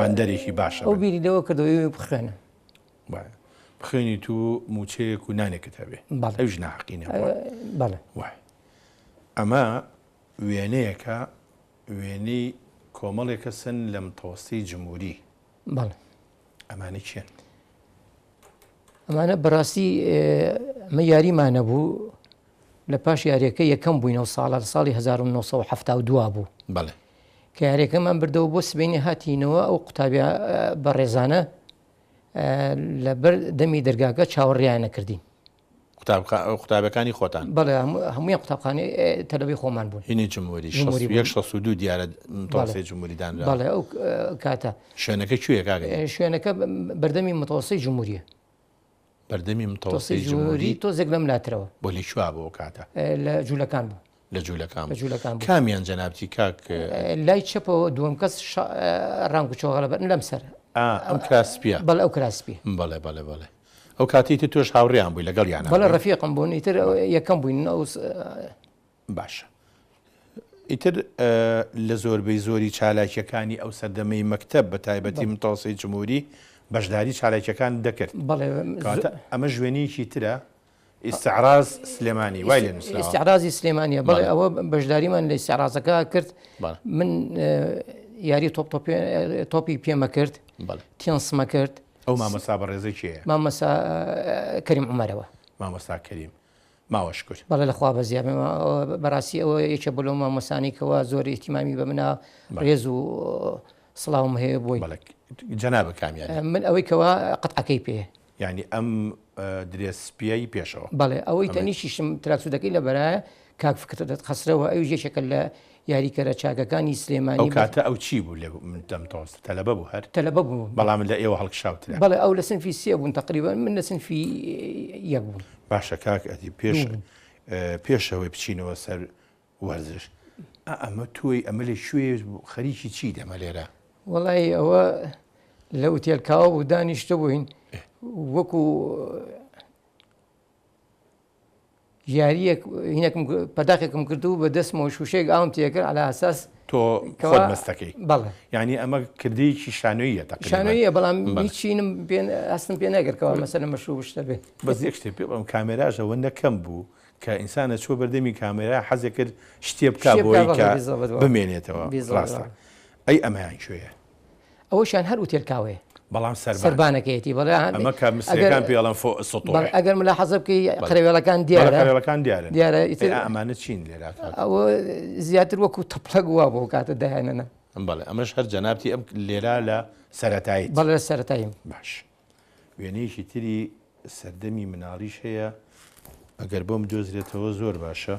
هاندەرێکی باشە ئەو بیری لەوە کردەوە ئەوی بخوێنە. وایە بخوێنیت و مووچەیەک و نانێکت هەبێ ئەویش ناحەقی نەبووە. بەڵێ. وایە ئەمە وێنەیەکە وێنەی کۆمەڵێک کەسن لە متەوەستەی جمهوری. بەڵێ. ئەمانە کێن؟ ئەمانە بەڕاستی ئەمە یاریمان نەبوو لە پاش یاریەکە یەکەم بووینەوە ساڵە لە ساڵی 1972 بوو. بەڵێ. کە یاریەکەمان بردەوە بۆ سبەینێ هاتینەوە ئەو قوتابیە بەڕێزانە لەبەر دەمی دەرگاکە چاوەڕێیان نەکردین. قوتابەکانی خۆتان؟ بەڵێ هەموویان قوتابخانەی تەلەبەی خۆمان بوون. هینی جمهوری 61 62 دیارە متەوەسەی جمهوری دانرا. بەڵێ ئەو کاتە. شوێنەکە کوێیە کاکە؟ شوێنەکە بەردەمی متەوەسەی جمهوریە. بەردەمی متەوەسەی جمهوری تۆزێک لەم لاترەوە. بۆ لە کوێ بوو ئەو کاتە؟ لە جوولەکان بوو. لە جوولەکان لە جوولەکان بوو. کامیان جەنابتی کاک؟ لای چەپەوە دووەم کەس ڕانک و چۆغەڵە بەر لەم سەر. ئا ئەم کراس سپیە. بەڵێ ئەو کراس سپیە. بەڵێ بەڵێ بەڵێ. ئەو کاتەی تر تۆش هاوڕێیان بووی لەگەڵیانە بەڵێ ڕەفیقم بوون ئیتر یەکەم بووین ئەو باشە ئیتر لە زۆربەی زۆری چالاکیەکانی ئەو سەردەمەی مەکتەب بە تایبەتی متەوەسەی جمهوری بەشداری چالاکیەکان دەکرد بەڵێ ئەمە ژوێنەیەکی ترە ئیستعراز سلێمانی وای لێ نووسراوە ئیستعرازی سلێمانیە بەڵێ ئەوە بەشداریمان لە ئیستعرازەکە کرد من یاری تۆپ تۆپی پێمە کرد تێنسمە کرد ئەو مامۆستا بەڕێزە کێیە؟ مامۆستا کەریم عومەرەوە. مامۆستا کەریم ماوە شکر. بەڵێ لە خوا بەزیا بێ بەڕاستی ئەوە یەکێ بۆ لەو مامۆستانەی کەوا زۆر ئیهتیمامی بە منە ڕێز و سڵاوم هەیە بۆی. بەڵێ جەنابت کامیانی؟ من ئەوەی کەوا قەتعەکەی پێیە. یانی ئەم درێس سپیەی پێشەوە. بەڵێ ئەوەی تەنیشتیشم تراکسوودەکەی لەبەرایە کاک فکرەت خەسرەوە ئەویش یەکێکە لە یاریکەرە چاکەکانی سلێمانی. ئەو کاتە ئەو چی بوو لە متەوەستە تەلەبە بوو هەر؟ تەلەبە بوو. بەڵام لە ئێوە هەڵکشاوترە. بەڵێ ئەو لە سنفی سێ بوون تەقریبەن من لە سنفی یەک بووم. باشە کاک ئەدیب پێش پێش ئەوەی بچینەوە سەر وەرزش ئا ئەمە تۆی ئەمە لە کوێ خەریکی چیت ئەمە لێرە؟ وەڵی ئەوە لە ئوتێل کاوە بوو دانیشتبووین وەکو یاریەک هینێکم پەداخێکم کردو بە دەستمەوە شوشەیەک ئاوم تێکرد علی ئەساس تۆ خۆت مەستەکەی بەڵێ یعنی ئەمە کردەیەکی شانۆییە تەقریبا شانۆییە بەڵام هیچینم پێ هەستم پێ نەکرد کەوا مەسەلە مەشروب شتە بێ بەس یەک شتێ پێ بڵێم کامێراش ئەوەندە کەم بوو کە ئینسان ئەچووە بەردەمی کامێرا حەزێ کرد شتێ بکا بۆی کە بمێنێتەوە ڕاستە ئەی ئەمەیان کوێیە؟ ئەوەشیان هەر ئوتێل کاوەیە. بەڵام سەربان. سەربانەکەیەتی بەڵێ. ئەمە کە مسریەکان پێی ئەڵێن فوق سطوح. بەڵێ ئەگەر ملاحەزە بکەی قەرەوێڵەکان دیارە. بەڵێ قەرەوێڵەکان دیارن. دیارە ئیتر. ئەی ئەمانە چین لێرە کاک؟ ئەوە زیاتر وەکوو تەپڵەک وا بوو ئەو کاتە دایانەنا. بەڵێ ئەمەش هەر جەنابتی ئەم لێرە لە سەرەتاییت. بەڵێ لە سەرەتاییم. باش وێنەیەکی تری سەردەمی مناڵیش هەیە ئەگەر بۆم دۆزرێتەوە زۆر باشە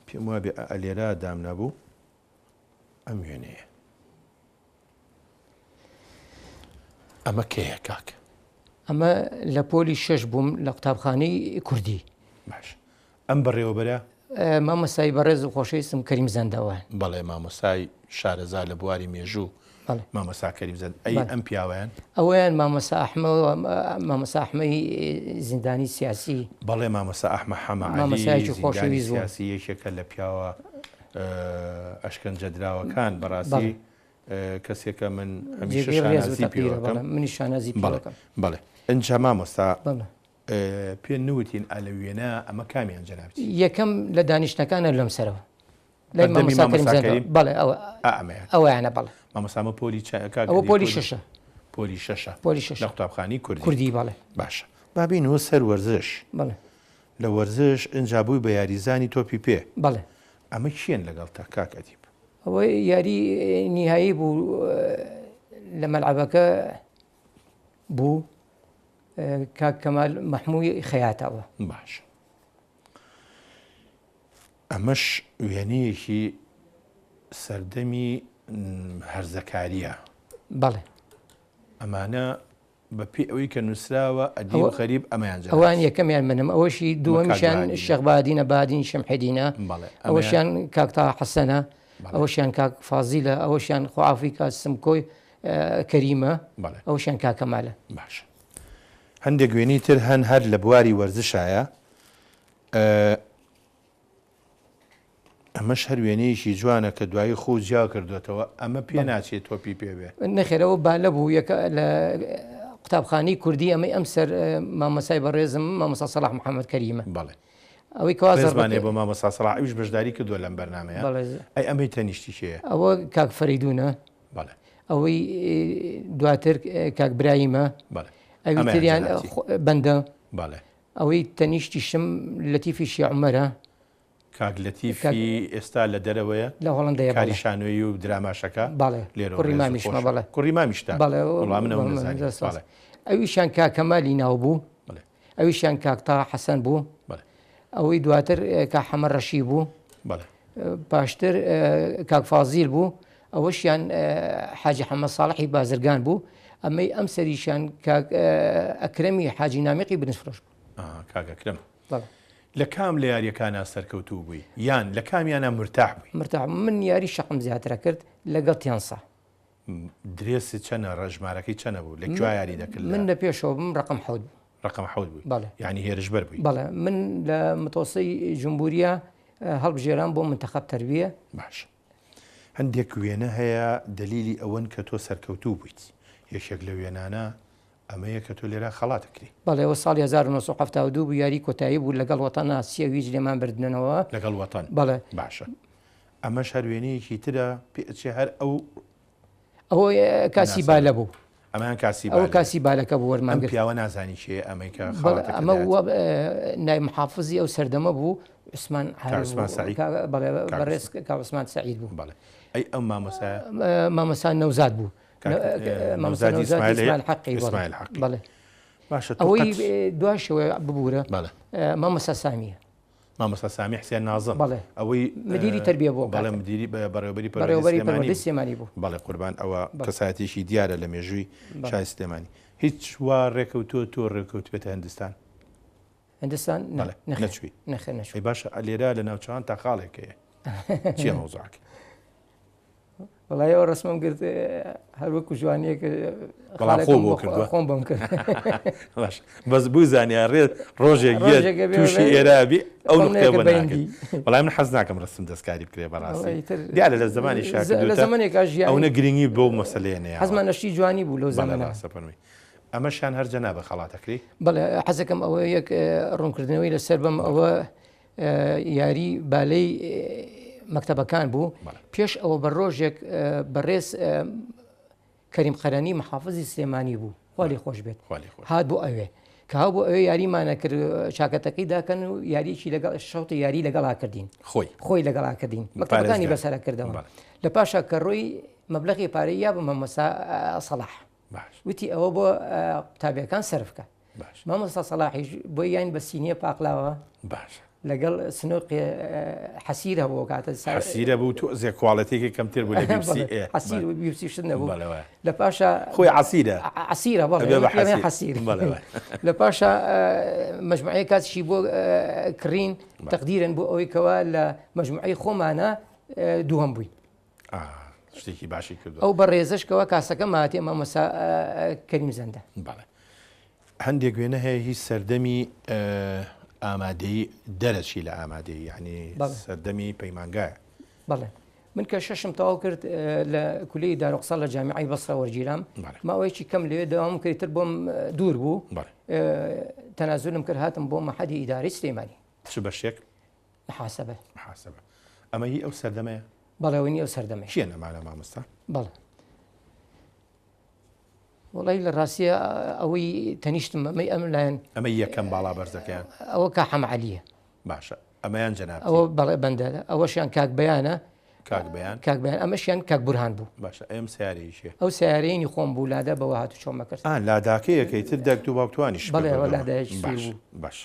پێم وابێ ئە لێرە دامنابوو. ئەم وێنەیە ئەمە کێیە کاک؟ ئەمە لە پۆلی شەش بووم لە قوتابخانەی کوردی. باش ئەم بەڕێوەبەرە؟ مامۆستای بەڕێز و خۆشەویستم کەریم زەندەوە. بەڵێ مامۆستای شارەزا لە بواری مێژوو مامۆستا کەریم زەند. ئەی ئەم پیاوەیان؟ ئەوەیان مامۆستا ئەحمە مامۆستا ئەحمەی زیندانی سیاسی. بەڵێ مامۆستا ئەحمە حەمە عەلی زیندانی سیاسی یەکێکە لە پیاوە ئەشکەنجەدراوەکان بەڕاستی کەسێکە من هەمیشە شانازی پێوەکەم. منیش شانازی پێوەکەم. بەڵێ ئینجا مامۆستا پێ نوتین ئە لە وێنە ئەمە کامیان جەنابتی؟ یەکەم لە دانیشتنەکانە لەم سەرەوە. لای مامۆستا کەریم زەندەوە. بەڵێ ئەوە ئەمەیان. ئەوەیانە بەڵێ. مامۆستا ئەمە پۆلی چە کاک ئەوە پۆلی شەشە. پۆلی شەشە. پۆلی شەشە. لە قوتابخانەی کوردی. کوردی بەڵێ. باشە با بێینەوە سەر وەرزش. بەڵێ. لە وەرزش ئینجا بووی بە یاریزانی تۆپی پێ. بەڵێ. ئەمە کێن لەگەڵتا کاک ئەدیب؟ ئەوە یاری نیهایی بوو لە مەلعەبەکە بوو کاک کەمال مەحمووی خەیاتەوە. باشە ئەمەش وێنەیەکی سەردەمی هەرزەکارییە. بەڵێ. ئەمانە بە پێی ئەوەی کە نووسراوە ئەدیب غەریب ئەمەیان جەنابت. ئەوان یەکەمیان منم ئەوەشی دووەمیشیان شێخ بادینە بادین شەمحەدینە ئەوەشیان کاک تاها حەسەنە ئەوەشیان کاک فازیلە ئەوەشیان خۆعافی کاک سمکۆی کەریمە ئەوەشیان کاک کەمالە. باشە هەندێک وێنەی تر هەن هەر لە بواری وەرزشایە ئەمەش هەر وێنەیەکی جوانە کە دوایی خۆو جیا کردۆتەوە ئەمە پێ ناچێ تۆپی پێ بێ. نەخێر ئەوە بالە بوو یەکە لە قوتابخانەی کوردی ئەمەی ئەم سەر مامۆستای بەڕێزم مامۆستا سەڵاح محەممەد کەریمە. بەڵێ. ئەوەی کەوا ڕێزمانێ بۆ مامۆستا سەڵاح ئەویش بەشداری کردووە لەم بەرنامەیە. بەڵێ. ئەی ئەمەی تەنیشتی کێیە؟ ئەوە کاک فەرەیدوونە. بەڵێ. ئەوەی دواتر کاک برایمە. بەڵێ. ئەوی تریان بەندە. بەڵێ. ئەوەی تەنیشتیشم لەتیفی شێ عومەرە. کاک لەتیفی ئێستا لە دەرەوەیە؟ لە هۆڵەندەیە کاری شانۆیی و دراماشەکە؟ بەڵێ کوڕی مامیشمە بەڵێ. کوڕی مامیشتە؟ بەڵێ وەڵا من ئەوەم نەزانی. بەڵێ. ئەویشیان کاک کەمالی ناو بوو. بەڵێ. ئەویشیان کاک تاها حەسەن بوو. بەڵێ. ئەوەی دواتر کاک حەمە ڕەشی بوو. بەڵێ. پاشتر کاک فازیل بوو. ئەوەشیان حاجی حەمە ساڵحی بازرگان بوو. ئەمەی ئەم سەریشیان کاک ئەکرەمی حاجی نامیقی برنج فرۆش بوو. کاک ئەکرەم. بەڵێ. لە کام لە یاریەکانا سەرکەوتوو بووی یان لە کامیانا مورتاح بووی؟ مورتاح بووم من یاری شەقم زیاترە کرد لەگەڵ تێنسا. درێست چەنە ژمارەکەی چەنە بوو لە کوێ یاری دەکرد؟ من لە پێشەوە بووم ڕەقەم حەوت بوو. ڕەقەم حەوت بووی؟ بەڵێ. یانی هێرشبەر بووی؟ بەڵێ من لە متەوەسەی جمبوریە هەڵبژێرام بۆ منتەخەب تەربیە. باشە هەندێک وێنە هەیە دەلیلی ئەوەن کە تۆ سەرکەوتوو بوویت یەکێک لە وێنانە ئەمەیە کە تۆ لێرە خەڵات ئەکرێی. بەڵێ ئەوە ساڵی 1972 بوو یاری کۆتایی بوو لەگەڵ وەتەن سیە و هیچ لێمان بردنەوە. لەگەڵ وەتەن. بەڵێ. باشە ئەمەش هەر وێنەیەکی ترە پێ ئەچێ هەر ئەو. ئەوە کاسی بالە بوو. ئەمەیان کاسی بالە. ئەوە کاسی بالەکە بوو وەرمان گرت. ئەم پیاوە نازانی کێیە ئەمەی کە خەڵاتەکە ئەمە نایب محافزی ئەو سەردەمە بوو عوسمان عارف بوو. سەعید. بەڵێ بەڕێز کاک عوسمان سەعید بوو. بەڵێ ئەی ئەم مامۆستایە؟ مامۆستا نەوزاد بوو. مامۆستا ئیسماعیل حەقی ئیسماعیل حەقی بەڵێ باشە ئەوەی دواشەوە ببوورە بەڵێ مامۆستا سامیە مامۆستا سامی حسێن نازم بەڵێ ئەوەی مدیری تربیە بوو بەڵێ مدیری بەڕێوەبەری بەڕێوەبەری پەروەردەی سلێمانی بوو بەڵێ قوربان ئەوە کەسایەتێکی دیارە لە مێژووی شاری سلێمانی هیچ وا ڕێکەوتووە تۆ ڕێکەوتبێتە هندستان هندستان نەچووی نەخێر نەچووی باشە لێرە لە ناوچەوان تا خاڵێک هەیە چییە مەوزوعەکە وەڵای ئەو ڕسمم گرت هەر وەکو جوانیەک بەڵام خۆ بۆ کردووە خۆم بۆم کرد باش بەس بوو زانیا ڕێ ڕۆژێک تووشی ئێرابی ئەو نقطەیە بۆ ناکرد وەڵای من حەز ناکەم ڕسم دەستکاری بکرێ بەڕاستی دیارە لە زمانی شاکردووە لە زمانێکا ژیان ئەونە گرنگی بەو مەسەلەیە نەیاوە حەزمان لە شتی جوانی بوو لەو زەمەنە ڕاستە فەرمووی ئەمەشیان هەر جەنابە خەڵاتەکەی بەڵێ حەزەکەم ئەوە یەک ڕوونکردنەوەی لەسەر بم ئەوە یاری بالەی مەکتەبەکان بوو پێش ئەوە بە ڕۆژێک بەڕێز کەریم قەرەنی محافزی سلێمانی بوو خوالی خۆش بێت هات بۆ ئەوێ کە هاو بۆ ئەوێ یاریمانە کرد چاکەتەکەی داکەن و یاریی لەگەڵ شەوتی یاری لەگەڵا کردین خۆی خۆی لەگەڵا کردین مەکتەبەکانی بەسەرە کردەوە لە پاشا کە ڕۆی مەبلەغی پارەی یا بە مامۆستا سەڵاح وتی ئەوە بۆ قوتابیەکان سەرف بکە مامۆستا سەڵاحیش بۆی یان بە سینیە پاقلاوە باشە. لەگەڵ سنۆقێ حەسیر هەبوو کاتە حەسیرە بوو تۆزێ کواڵێتێکی کەمتر بوو لە بیپسی حەسیر و بیپسی شت نەبوو لە پاشا خۆی عەسیرە عەسیرە بەڵێ حەسیر لە پاشا مەجموعەیە کاتشی بۆ کڕین تەقدیرن بۆ ئەوەی کەوا لە مەجموعەی خۆمانە دووەم بووین شتێکی باشی کردو ئەو بەڕێزش کەوا کاسەکە ماتێ مامۆسا کەریم زەندە بەڵێ هەندێک وێنە هەیە هی سەردەمی ئامادەی دەرەچی لە ئامادەی یعنی سەردەمی پەیمانگایە بەڵێ من کە شەشم تەواو کرد لە کولی دارۆقسە لە جامیعی بەسرە وەرگیرام ماوەیەکی کەم لەوێ دەوام کرد تر بۆم دوور بوو تەنازولم کرد هاتم بۆ مەحەدی ئیداری سلێمانی چ بەشێک محاسبە محاسبە ئەمە هی ئەو سەردەمەیە؟ بەڵێ ئەوە هی ئەو سەردەمەیە. کێن ئەمانە مامۆستا؟ بەڵێ وەڵی لە ڕاستیە ئەوەی تەنیشتم ئەمەی ئەم لایەن ئەمە یەکەم باڵا بەرزەکەیان ئەوە کا حەمە عەلیە باشە ئەمەیان جەناب ئەوە بەڵێ بەندە ئەوەشیان کاک بەیانە کاک بەیان کاک بەیان ئەمەشیان کاک بورهان بوو باشە ئەم سیارەیشێ ئەو سیارەیەنی خۆم بوو لادا بەوە هاتوچۆم ئەکرد ئا لاداکەیەکەی تر دایکت و باوکتوانیش بەڵێ ئەوە لادایەکی سوور باش بوو باش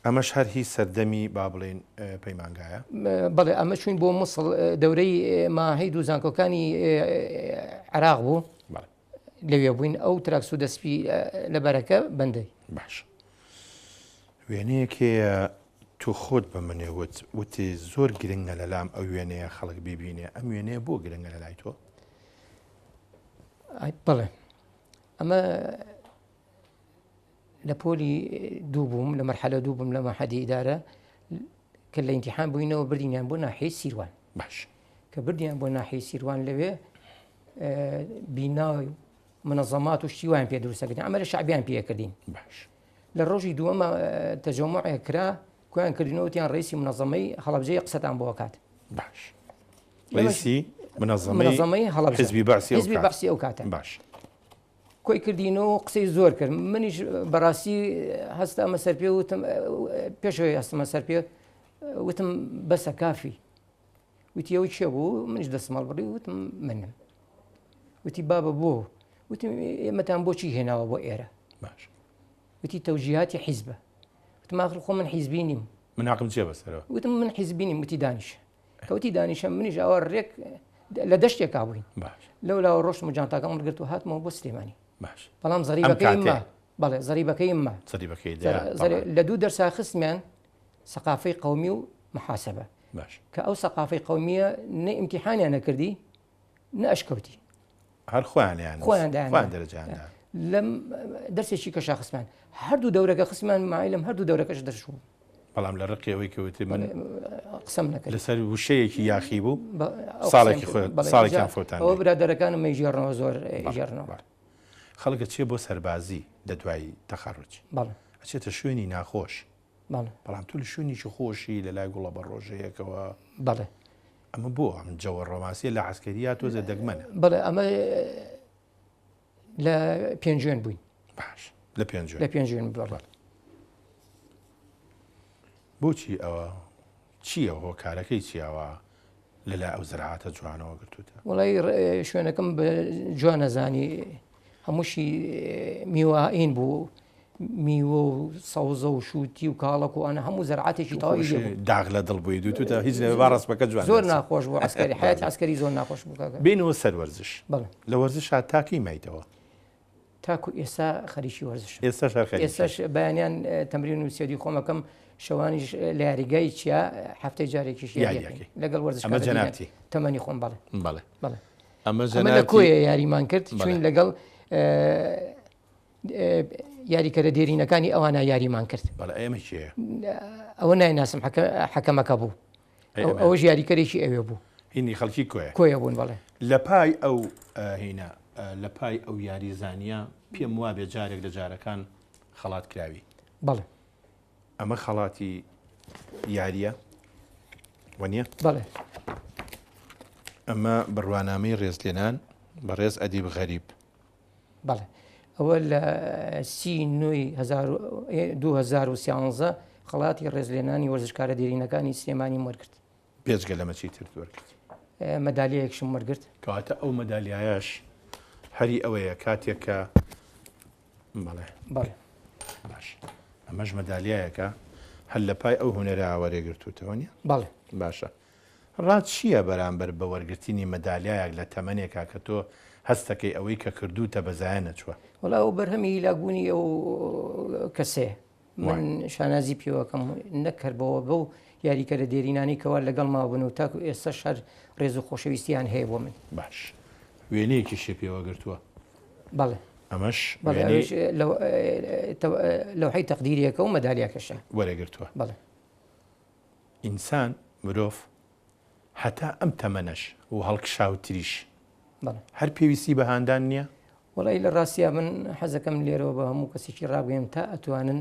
ئەمەش هەر هی سەردەمی با بڵێین پەیمانگایە؟ بەڵێ ئەمە چوین بۆ موسڵ دەورەی ماهید و زانکۆکانی عێراق بوو لەوێ بووین ئەو تراکسوودە سپی لە بەرەکە بەندەی. باش وێنەیەک هەیە تۆ خۆت بە منێ وت وتی زۆر گرنگە لەلام ئەو وێنەیە خەڵک بیبینێ ئەم وێنەیە بۆ گرنگە لە لای تۆ؟ بەڵێ ئەمە لە پۆلی دوو بووم لە مەرحەلە دوو بووم لە مەحەدی ئیدارە کە لە ئیمتیحان بووینەوە بردینیان بۆ ناحیەی سیروان باش کە بردیان بۆ ناحیەی سیروان لەوێ بینا و منەظەمات و شتی وایان پێ دروستەکردین ئەمە لە شعبیان پێکردین باش لە ڕۆژی دووەمە تەجەموعێک کرا کۆیان کردینەوە وتیان ڕئیسی منەظەمەی هەڵەبجەی قسەتان بۆ کات باش ڕئیسی منەظەمەی هەڵەبجە حزبی بەعسی حزبی بەعسی ئەو کاتە باش کۆی کردینەوە و قسەی زۆر کرد منیش بەڕاستی هەستامە سەر پێ وتم پێشەوەی هەستمە سەر پێ وتم بەسە کافی وتی ئەو کێ بوو منیش دەستم هەڵبڕی وتم منم وتی بابە بۆ وتم ئێمەتان بۆچی هێناوە بۆ ئێرە باش وتی تەوجیهاتی حیزبە وتم ئاخر خۆ من حیزبی نیم من حەقم چییە بەسەرەوە وتم من حیزبی نیم وتی دانیشە کەوتی دانیشە منیش ئەوە ڕێک لە دەشتێکا بووین لەولاوە ڕۆشتم و جانتاکەم هەڵگرت و هاتمەوە بۆ سلێمانی بەڵام زەریبەکەی ما بەڵێ زەریبەکەی ما لە دوو دەرسا خستمیان سەقافەی قومی و محاسبە کە ئەو سەقافەی قومیە نە ئیمتیحانیان نەکردی نە ئەشکەوتی هەر خۆیان خۆیان دایان دەرەجان لەم دەرسێکی کەشا خستمان هەردوو دەورەکە خستمان مایلم هەردوو دەورەکەش دەرچوو بەڵام لە ڕقی ئەوەی کە وتی من قسەم نەکرد لەسەر وشەیەکی یاخی بوو ساڵێکی خۆ ساڵێکیان فەوتان ئەوە برادەرەکانم مەیگێڕنەوە زۆر گێڕنەوە خەڵک ئەچێ بۆ سەربازی لە دوای تەخەڕوج بەڵێ ئەچێتە شوێنی ناخۆش بەڵێ بەڵام تۆ لە شوێنێکی خۆشی لە لای گوڵە بە ڕۆژەیەکەوە بەڵێ ئەمە بۆ ئەم جەوە ڕۆمانسیە لە عەسکەرییا تۆزێ دەگمەنە بەڵێ ئەمە لە پێنجوێن بووین باش لە پێنجوێن لە پێنجوێن بەڵێ بۆچی ئەوە چییە هۆکارەکەی چیاوە لەلا ئەو زراعاتە جوانەوە گرتوتە وڵی شوێنەکەم بە جوانە زانی هەمووشی میوەین بوو میوە و سەوزە و شووتی و کاڵەک و ئەە هەموو زەرعاتێکی تەواوی لێ بوو. داغ لە دڵ بووی دوتوتە هیچ نەبێ با ڕەسمەکە جوان زۆر دەرچێ. ناخۆش بوو عەسکەری حەیاتی عەسکەری زۆر ناخۆش بوو کاکە. بێینەوە سەر وەرزش. بەڵێ. لە وەرزشا تا کەی مایتەوە؟ تاکو ئێستا خەریکی وەرزشم. ئێستاش هەر خەریکی؟ ئێستاش بەیانیان تەمرین و سێدی خۆم ئەکەم، شەوانیش لە یاریگای چیا هەفتەی جارێکیش یاری یاری ئەکەین ئەکەی. لەگەڵ ئەمە وەرزشکارە دینە جەنابتی؟ تەمەنی خۆم بەڵێ. بەڵێ. بەڵێ. ئەمە ئەمە لە جەنابتی؟ کۆیە یاریمان کرد بەڵێ. چووین لەگەڵ یاریکەرە دێرینەکانی ئەوانە یاریمان کرد. بەڵێ ئێمە کێیە؟ ئەوە نایناسم حەکەمەکە بوو. ئەوەش یاریکەرێکی ئەوێ بوو. هینی خەڵکی کۆیە؟ کۆیە بوون بەڵێ. لە پای ئەو هینە لە پای ئەو یاریزانییە پێم وابێ جارێک لە جارەکان خەڵات کراوی. بەڵێ. ئەمە خەڵاتی یارییە وەنیە؟ بەڵێ. ئەمە بڕوانامەی ڕێزلێنان بەڕێز ئەدیب غەریب. بەڵێ ئەوە لە سی نۆی 2013 خەڵاتی ڕێزلێنانی وەرزشکارە دێرینەکانی سلێمانیم وەرگرت. بێجگە لەمە چی ترت وەرگرت؟ مەدالیایەکشم وەرگرت. کەواتە ئەو مەدالیایەش هەری ئەوەیە کاتێک کە بەڵێ بەڵێ باش ئەمەش مەدالیایەکە. هەر لە پای ئەو هونەرە وەرێگرتووتەوە نیە؟ بەڵێ. باشە ڕات چییە بەرامبەر بە وەرگرتنی مەدالیایەک لە تەمەنێکا کە تۆ هەستەکەی ئەوەی کە کردووتە بە زایە نەچووە؟ وەڵا ئەو بەرهەمی هیلاکبوونی ئەو کەسەیە. من شانازی پێوەکەم نەک هەر بەوە بەو یاریکەرە دێرینانەی کەوا لەگەڵ مابوون و تاکو ئێستاش هەر ڕێز و خۆشەویستیان هەیە بۆ من. باش وێنەیەکیشی پێوە گرتووە. بەڵێ. ئەمەش بەڵێ ئەویش لەوحەی تەقدیریەکە و مەدالیاکەشە. وەرەگرتووە. بەڵێ. ئینسان، مرۆڤ هەتا ئەم تەمەنەش و هەڵکشاوتریش هەر پێویستی بە هاندان نییە؟ وەڵی لە ڕاستیا من حەزەکەم لێرەوە بە هەموو کەسێکی ڕابگەیم تا ئەتوانن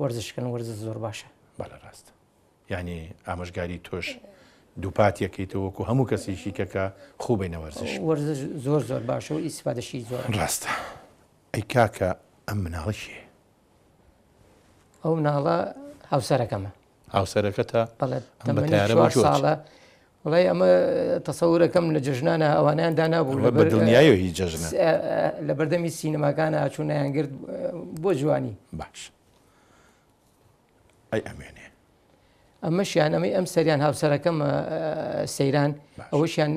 وەرزش کەن وەرزش زۆر باشە. بەڵێ ڕاستە. یانی ئامۆژگاری تۆش دووپاتیەکەیتەوە وەکو هەموو کەسێکی کە کە خوو بینە وەرزش. وەرزش زۆر زۆر باشە و ئیسفادەشی زۆر. ڕاستە. ئەی کاکە ئەم مناڵە کێیە؟ ئەو مناڵە هاوسەرەکەمە. هاوسەرەکەتە؟ بەڵێ تەمەنی چوار ساڵە. وڵی ئەمە تەسەورەکەم لە جەژنانە ئەوانیان دانابوو لە دڵنیایەوە هیچ جەژنە لە بەردەمی سینەماکانە چوونیان گرت بۆ جوانی. باش ئەی ئەمێنێ. ئەمەشیان ئەمەی ئەم سەریان هاوسەرەکەم سەیران ئەوەشیان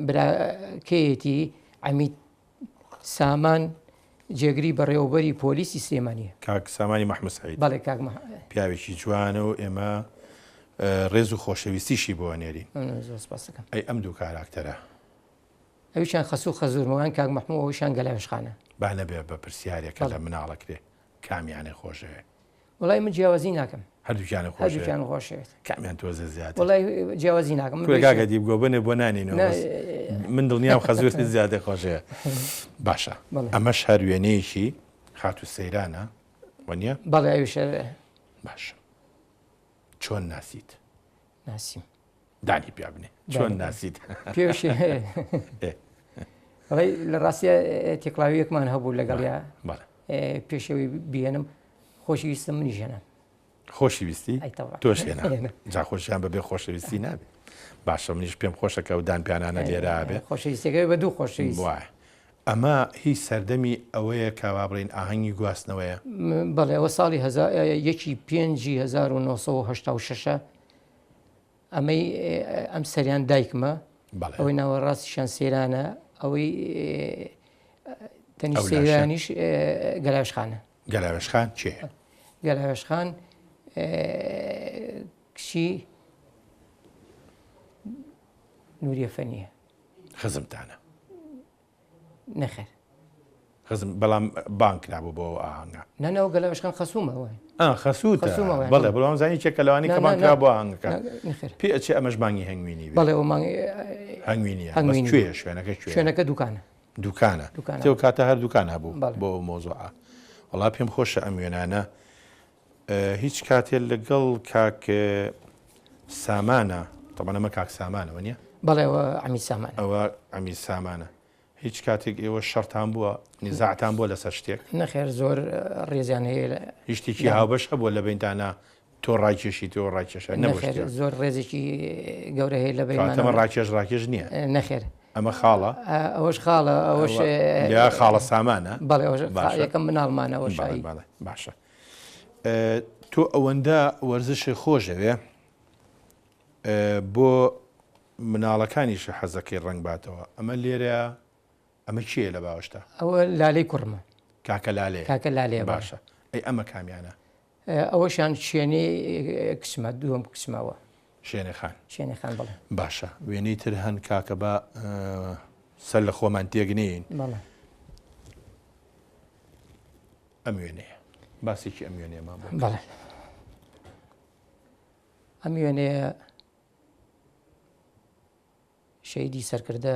براکەیەتی عەمید سامان جێگری بەڕێوەبەری پۆلیسی سلێمانیە. کاک سامانی مەحمود سەعید. بەڵێ کاک مە. پیاوێکی جوانە و ئێمە ڕێز و خۆشەویستیشی بۆ ئەنێرین. زۆر سپاس دەکەم. ئەی ئەم دوو کاراکتەرە؟ ئەویشیان خەسوو خەزوورمە وان کاک مەحموو ئەویشیان گەلاوێژخانە. با نەبێ بە پرسیارێک کە لە مناڵ ئەکرێ کامیانێ خۆشەوێ؟ وەڵای من جیاوازی ناکەم. هەردووکیانت خۆشەوێت؟ هەردووکیانم خۆشەوێت. کامیان تۆزێ زیاتر؟ وەڵای جیاوازی ناکەم. کورە کاکە دیب گۆبەنێ بۆ نانێینەوە بەس من دڵنیام خەزوورت زیاتر خۆشەوێ. باشە ئەمەش هەر وێنەیەکی خاتوو سەیرانە وەنیە؟ بەڵێ ئەویش هەر. باشە چۆن ناسیت؟ ناسیم. دانی پیا بنێ چۆن ناسیت؟ پێش لە ڕاستە تێکڵاویەکمان هەبوو لەگەڵیا پێشەوەی بێنم خۆشی ویستم منیش هێنام. خۆشی ویستی؟ تۆش هێنا. جا خۆشیان بەبێ خۆشەویستی نابێ. باشە منیش پێم خۆشە کە ئەو دانپیانانە لێرە بێ. خۆشەویستیەکەی بە دوو خۆشەویست. وایە. ئەمە هی سەردەمی ئەوەیە کە با بڵێین ئاهەنگی گواستنەوەیە؟ بەڵێ ئەوە ساڵی یەکی پێنجی 1986 ئەمەی ئەم سەریان دایکمە ئەوەی ناوەڕاستیشان سەیرانە ئەوەی تەنیشت سەیرانیش گەلاوێژخانە. گەلاوێژخان کێیە؟ گەلاوێژخان کچی نوریە فەنیە. خزمتانە؟ نەخێر. خزم بەڵام بانگ کرابوو بۆ ئەو ئاهەنگە. نا نا ئەو گەلاوێژخان خەسوومە وای. ئا خەسووتە. خەسوومە وای. بەڵێ بەڵام زانی کێ کە لەوانەی کە بانگ کرا بۆ ئاهەنگەکە. نەخێر. پێ ئەچێ ئەمەش بانگی هەنگوینی بێ. بەڵێ ئەو مانگی هەنگوینیە. بەس کوێیە شوێنەکە کوێیە؟ شوێنەکە دوکانە. دوکانە. دوکانە. تێ ئەو کاتە هەر دوکان هەبوو بەڵێ. بۆ ئەو مەوزوعە. وەڵا پێم خۆشە ئەم وێنانە هیچ کاتێ لەگەڵ کاک سامانە تەبعەن ئەمە کاک سامانە وەنیە؟ بەڵێ ئەوە عەمید سامانە. ئەوە عەمید سامانە. هیچ کاتێک ئێوە شەڕتان بووە، نیزاعتان بووە لەسەر شتێک؟ نەخێر زۆر ڕێزیان هەیە. هیچ شتێکی هاوبەش هەبووە لە بەینتانا تۆ ڕایکێشی تۆ ڕایکێشە نەبوو نەخێر زۆر ڕێزێکی گەورە هەیە لە بەینمان. کەواتە ئەمە ڕاکێش ڕاکێش نییە؟ نەخێر. ئەمە خاڵە؟ ئەوەش خاڵە ئەوەش یا خاڵە سامانە؟ بەڵێ ئەوەش یەکەم مناڵمانە ئەوەش بەڵێ بەڵێ باشە. تۆ ئەوەندە وەرزشی خۆشەوێ بۆ مناڵەکانیشی حەزەکەی ڕەنگ باتەوە ئەمە لێرەیە ئەمە کێیە لە باوەشتا؟ ئەوە لالەی کوڕمە. کاکە لالەیە. کاکە لالەیە بەڵێ. باشە ئەی ئەمە کامیانە؟ ئەوەشیان شێنەی کچمە دووەم کچمە ئەوە. شێنێ خان. شێنێ خان بەڵێ. باشە وێنەی تر هەن کاکە با سەر لە خۆمان تێک نەیەین. بەڵێ. ئەم وێنەیە باسێکی ئەم وێنەیەمان بۆ بکە. بەڵێ. ئەم وێنەیە شەهیدی سەرکردە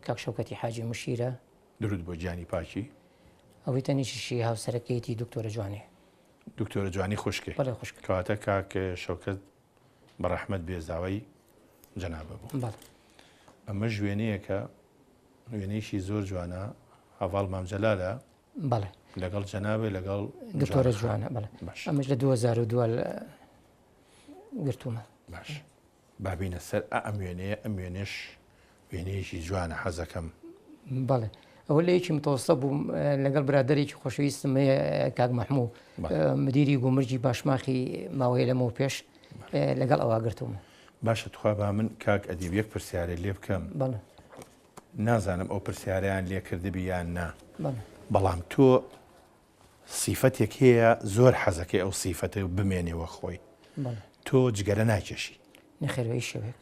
کاک شەوکەتی حاجی مشیرە. درود بۆ گیانی پاکی. ئەوەی تەنیشیشی هاوسەرەکەیەتی دکتۆرە جوانێ. دکتۆرە جوانی خوشکێ. بەڵێ خوشک. کەواتە کاک شەوکەت بە ڕەحمەت بێ زاوای جەنابە بوو. بەڵێ. ئەمەش وێنەیەکە وێنەیەکی زۆر جوانە هەڤاڵ مام جەلالە. بەڵێ. لەگەڵ جەنابێ لەگەڵ دکتۆرە جوانە بەڵێ. باش. ئەمەش لە 2002 گرتوومە. باش. با بینە سەر ئا ئەم وێنەیە ئەم وێنەش وێنەیەکی جوانە حەزەکەم. بەڵێ. ئەوە لە یەکی متەوەستە بووم لەگەڵ برادەرێکی خۆشەویستم هەیە کاک مەحموو مدیری گومرگی باشماخی ماوەیە لەمەو پێش لەگەڵ ئەوە گرتوومە. باشە تخوا با من کاک ئەدیب یەک پرسیارێ لێ بکەم نازانم ئەو پرسیارەیان لێ کردبی یان نا بەڵام تۆ سیفەتێک هەیە زۆر حەزەکەی ئەو سیفەتە بمێنێ وەک خۆی تۆ جگەرە ناکێشی؟ نەخێر بە هیچ شێوەیەک.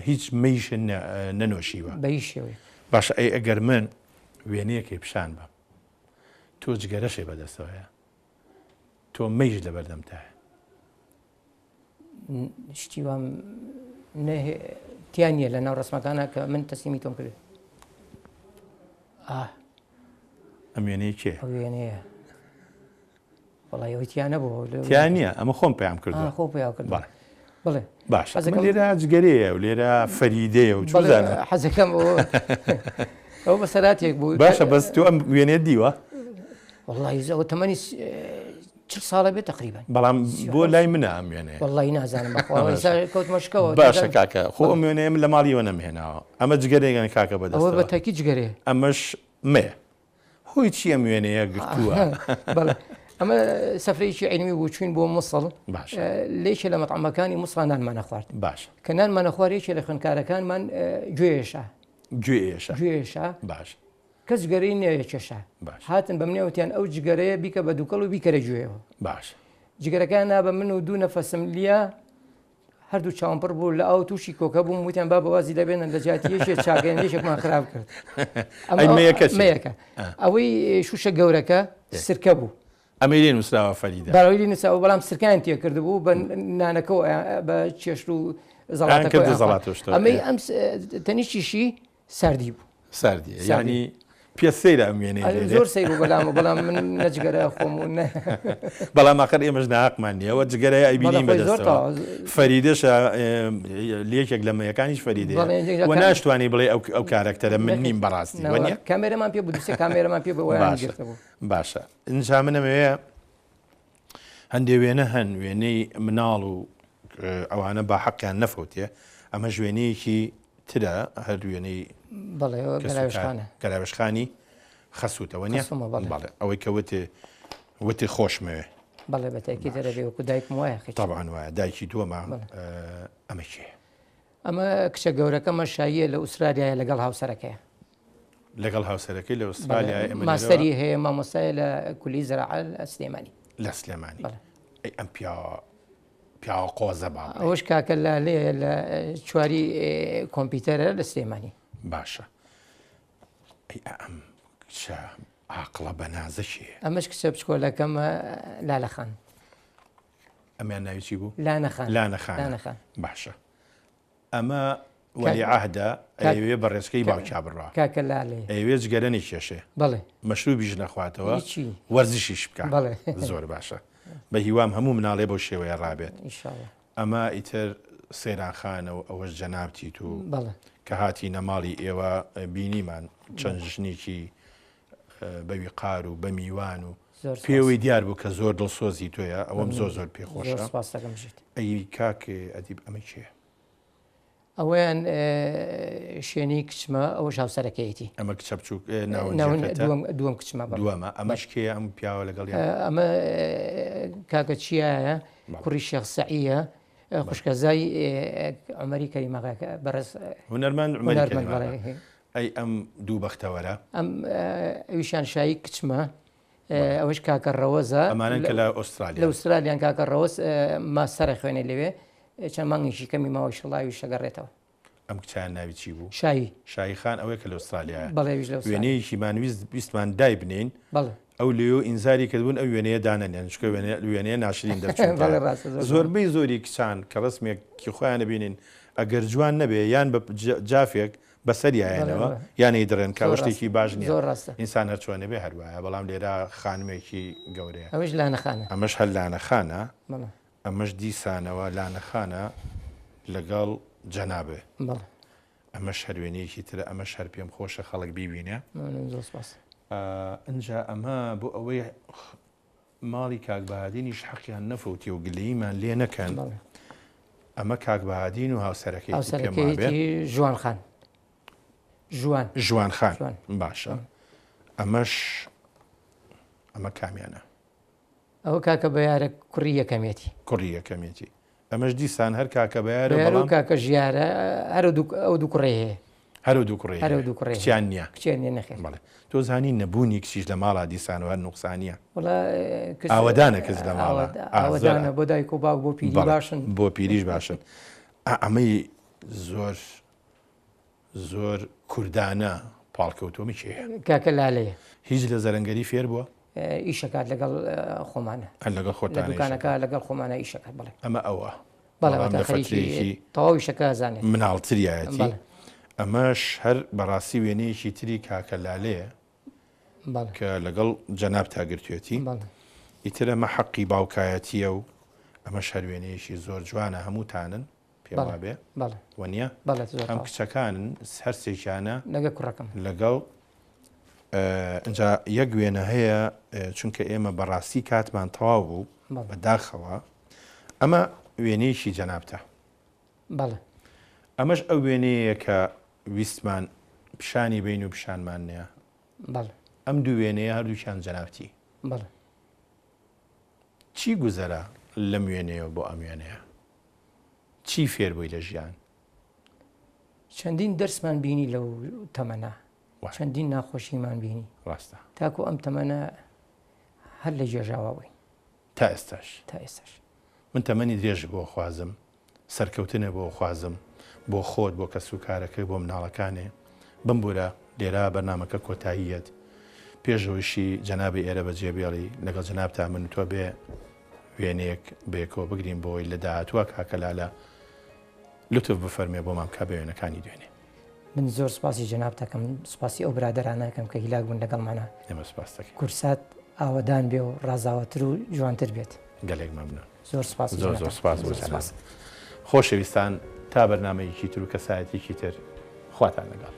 هیچ مەیش نەنۆشیوە؟ بە هیچ شێوەیەک. باشە ئەی ئەگەر من وێنەیەکەی پیشان بەم تۆ جگەرەشێ بەدەستەوەیە تۆ مەیش لەبەردەمتایە. شتی وام تیا نییە لە ناو ڕسمەکانە کە من تەسلیمی تۆم کرد ئەم وێنەیە کێ وێنەیە وەڵی ئەوەی تیا نەبوو تیا نییە ئەمە خۆم پێیان کردو خۆ پێیان کرد بڵێ باش لێرە جگەرەیە و لێرە فەریدەیە و چۆزانە حەزەکەم ئەو بەسەراتێک بوو باشە بەس تۆ ئەم وێنێت دیوە وەڵی ئەوە تەمەنی چل ساڵە بێت تەقریبەن. بەڵام بۆ لای منە ئەم وێنەیە. وەڵڵاهی نازانم بەخوا ئێستا کەوتمە شکەوە. باشە کاکە خۆ ئەم وێنەیە من لە ماڵیەوە نەمهێناوە ئەمە جگەرێگەن کاکە بەدەستەوە. ئەوە بە تاکی جگەرەیە. ئەمەش مەیە. هۆی چی ئەم وێنەیە گرتووە؟ بەڵێ ئەمە سەفرەیەکی عیلمی بوو چوین بۆ موسڵ باشە لێکێ لە مەتعەمەکانی موسڵا نانمان ئەخوارد. باشە. کە نانمان ئەخوارد یەکێ لە خوێندکارەکانمان گوێ ئێشا. گوێ ئێشا. گوێ ئێشا. باشە. کەس جگەرەی نەکێشا. باشە. هاتن بە منیان وتیان ئەو جگەرەیە بیکە بە دووکەڵ و بیکەرە گوێیەوە. باشە. جگەرەکەیان نا بە من و دوو نەفەسم لیا هەردوو چاوم پڕ بوو لە ئاو تووشی کۆکە بووم وتیان بابە وازی لێ بێنن لە جیاتی یەکێ چاکەیان یەکێکمان خراپ کرد. ئەی مەیەکە چییە؟ مەیەکە. ئەوەی شووشە گەورەکە سرکە بوو. ئەمەی لێ نووسراوە فەریدە. بەڵێ لێ نووسراوە بەڵام سرکەیان تێ کردبوو بە نانەکەوە بە چێشت و زەڵاتەکەوە. ئەمەی ئەم تەنیشتیشی ساردی بوو. ساردیە یانی پێ سەیرە ئەم وێنەی لێرێ. زۆر سەیر بوو بەلام بەڵام من نە جگەرە خۆم و نە بەڵام ئاخر ئێمەش ناهەقمان نییە ئەوە جگەرەیە ئەیبینین بەدەستەوە فەریدەشە یەکێک لە مەیەکانیش فەریدەیە و ناشتوانی بڵێ ئەو کارەکتەرە من نیم بەڕاستی وەنیە کامێرەمان پێ بوو دوو سێ کامێرەمان پێ بوو وایان گرتبوو. باشە ئینجا من ئەمەوێ هەندێ وێنە هەن وێنەی مناڵ و ئەوانە با حەقیان نەفەوتێ ئەمەش وێنەیەکی ترە هەر وێنەی گەلاوێژخانی خەسووتەوە نیە بەڵێ ئەوەی کە وتێ وتی خۆشمەوێ بەڵێ بە تاکی دەرەبێ وەکو دایکم وایە طبعا وایە دایکی دووەمە ئەمە کێ ئەمە کچە گەورەکەمە شاییە لە ئوسترالیایە لەگەڵ هاوسەرەکەیە لەگەڵ هاوسەرەکەی لە ئوسترالیا ئێمە ماستەری هەیە مامۆستایە لە کولی زراعە لە سلێمانی لە سلێمانی ئەی ئەم پیاوە پیاوە قۆزە با ئەوەش کاکە لە لێ لە چواری کۆمپیوتەرە لە سلێمانی باشە ئەی ئەم کچە عاقڵە بەنازە کێ ئەمەش کچە بچکۆلەکەمە لالەخان ئەمیان ناوی چی بوو لانەخان لانەخان لانەخان باشە ئەمە وەلی عەهدە ئەیەوێ بە ڕێچکەی باوکیا بڕوا. کاکە لالێ. ئەیەوێ جگەرە نەکێشێ. بەڵێ. مەشروبیش نەخواتەوە. هیچی. وەرزشیش بکا. بەڵێ. زۆر باشە. بە هیوام هەموو مناڵێ بەو شێوەیە ڕابێت. ئینشاڵڵا. ئەمە ئیتر سەیران خانە و ئەوەش جەنابتیت و بەڵێ. کە هاتینە ماڵی ئێوە بینیمان چەند ژنێکی بە ویقار و بە میوان و پێوەی دیار بوو کە زۆر دڵسۆزی تۆیە ئەوەم زۆر زۆر پێخۆشە. زۆر سپاس دەکەم بژیت. ئەی کاک ئەدیب ئەمە کێیە؟ ئەوەیان شوێنی کچمە ئەوەش هاوسەرەکەیەتی. ئەمە کچە بچووک ناوەندیەکەتە؟ دووەم کچمە بەڵێ. دووەمە ئەمەش کێیە ئەم پیاوە لەگەڵیان؟ ئەمە کاکە چیایە کوڕی شێخ سەعیە خوشکەزای عومەری کەریم ئاغا بەڕێز هونەرمەند عومەری کەریم ئاغا. ئەی ئەم دوو بەختەوەرە؟ ئەم ئەویشیان شایی کچمە ئەوەش کاکە ڕەوەزە. ئەمانەن کە لە ئوسترالیان. لە ئوسترالیان کاکە ڕەوەز ماستەرە خوێنێ لەوێ چەند مانگێکی کەمی ماوە ئیشەڵا ئەویش ئەگەڕێتەوە. ئەم کچەیان ناوی چی بوو؟ شایی. شایی خان ئەوەیە کە لە ئوسترالیایە. بەڵێ ئەویش لە ئوسترالیا. وێنەیەکیمان ویست ویستمان دایبنێین. بەڵێ. ئەو لەوێ ئینزاری کردبوون ئەو وێنەیە دانەنێن چونکە وێنەیە وێنەیە ناشرین دەرچوو. بەڵێ ڕاستە زۆر. زۆربەی زۆری کچان کە ڕەسمێکی خۆیان ئەبینین ئەگەر جوان نەبێ یان بە جافێک بەسەریایەنەوە یان ئەیدڕێن کە ئەوە شتێکی باش نییە ئینسان هەر چۆنێ بێ هەر وایە بەڵام لێرە خانمێکی گەورەیە ئەوەش لانەخانە ئەمەش هەر لانەخانە ئەمەش دیسانەوە لانەخانە لەگەڵ جەنابێ ئەمەش هەر وێنەیەکی ترە ئەمەش هەر پێم خۆشە خەڵک بیبینێ ئینجا ئەمە بۆ ئەوەی ماڵی کاک بەهادینیش حەقیان نەفەوتێ و گلەییمان لێ نەکەن ئەمە کاک بەهادین و هاوسەرەکەیتی پێم وابێ ژوان خان ژوان ژوان خان باشە. ئەمەش ئەمە کامیانە؟ ئەوە کاکە بەیارە کوڕی یەکەمێتی. کوڕی یەکەمێتی. ئەمەش دیسان هەر کاکە بەیارە بەیار و کاکە ژیارە هەر ئەو دوو کوڕەی هەیە. هەر ئەو دوو کوڕەی هەر ئەو دوو کوڕەی هەیە. کچیان نییە. کچیان نییە نەخێر. بەڵێ. تۆ زانی نەبوونی کچیش لە ماڵا دیسان و هەر نوقسانییە. وەڵا کچ ئاوەدانە کچ لە ماڵا. ئاوەدانە بۆ دایک و باوک بۆ پیری باشن. بۆ پیریش باشن. ئەمەی زۆر زۆر کوردانە پاڵکەوتووە کێیە؟ کاکە لالەیە. هیچ لە زەرەنگەری فێر بووە؟ ئیشەکات لەگەڵ خۆمانە. هەر لەگەڵ خۆتانە لە دوکانەکە لەگەڵ خۆمانە ئیشەکات بەڵێ. ئەمە ئەوە. بەڵێ واتە خەریکی تەواو ئیشەکە ئەزانێت. مناڵتریایەتی. ئەمەش هەر بەڕاستی وێنەیەکی تری کاکە لالەیە کە لەگەڵ جەنابتا گرتوێتی. ئیتر ئەمە حەقی باوکایەتییە و ئەمەش هەر وێنەیەکی زۆر جوانە هەمووتانن. پێم وابێ وەنیە ئەم کچەکانن هەرسێکیانە لەگە کوڕەکەم لەگەڵ ئینجا یەک وێنە هەیە چونکە ئێمە بەڕاستی کاتمان تەواو بوو بەداخەوە ئەمە وێنەیەکی جەنابتە بەڵێ ئەمەش ئەو وێنەیە کە ویستمان پیشانی بین و پیشانمان نییە بەڵێ ئەم دوو وێنەیە هەردووکیان جەنابتی بەڵێ چی گوزەرا لەم وێنەیەوە بۆ ئەم وێنەیە چی فێر بووی لە ژیان؟ چەندین دەرسمان بینی لەو تەمەنە چەندین ناخۆشیمان بینی ڕاستە تاکو ئەم تەمەنە هەر لە گێژاوا بووین تا ئێستاش تا ئێستاش من تەمەنی درێژ بۆ خوازم سەرکەوتنە بۆ خوازم بۆ خۆت بۆ کەس و کارەکەی بۆ مناڵەکانێ بمبورە لێرە بەرنامەکە کۆتاییەت پێشەوەشی جەنابی ئێرە بەجێ بێڵی لەگەڵ جەنابتا من تۆ بێ وێنەیەک بەیەکەوە بگرین بۆی لە داهاتووە کاکە لالە لوتف بفەرمێ بۆمان بکا بە وێنەکانی دوێنێ. من زۆر سوپاسی جەنابت ئەکەم سوپاسی ئەو برادەرانە ئەکەم کە هیلاک بوون لەگەڵمانا. ئێمە سوپاست دەکەین. کورسات ئاوەدان بێ و ڕازاوەتر و جوانتر بێت. گەلێک مەمنون. زۆر سوپاسی زۆر زۆر سوپاس بۆ جەنابت. خۆشەویستان تا بەرنامەیەکی تر و کەسایەتیەکی تر خواتان لەگەڵ.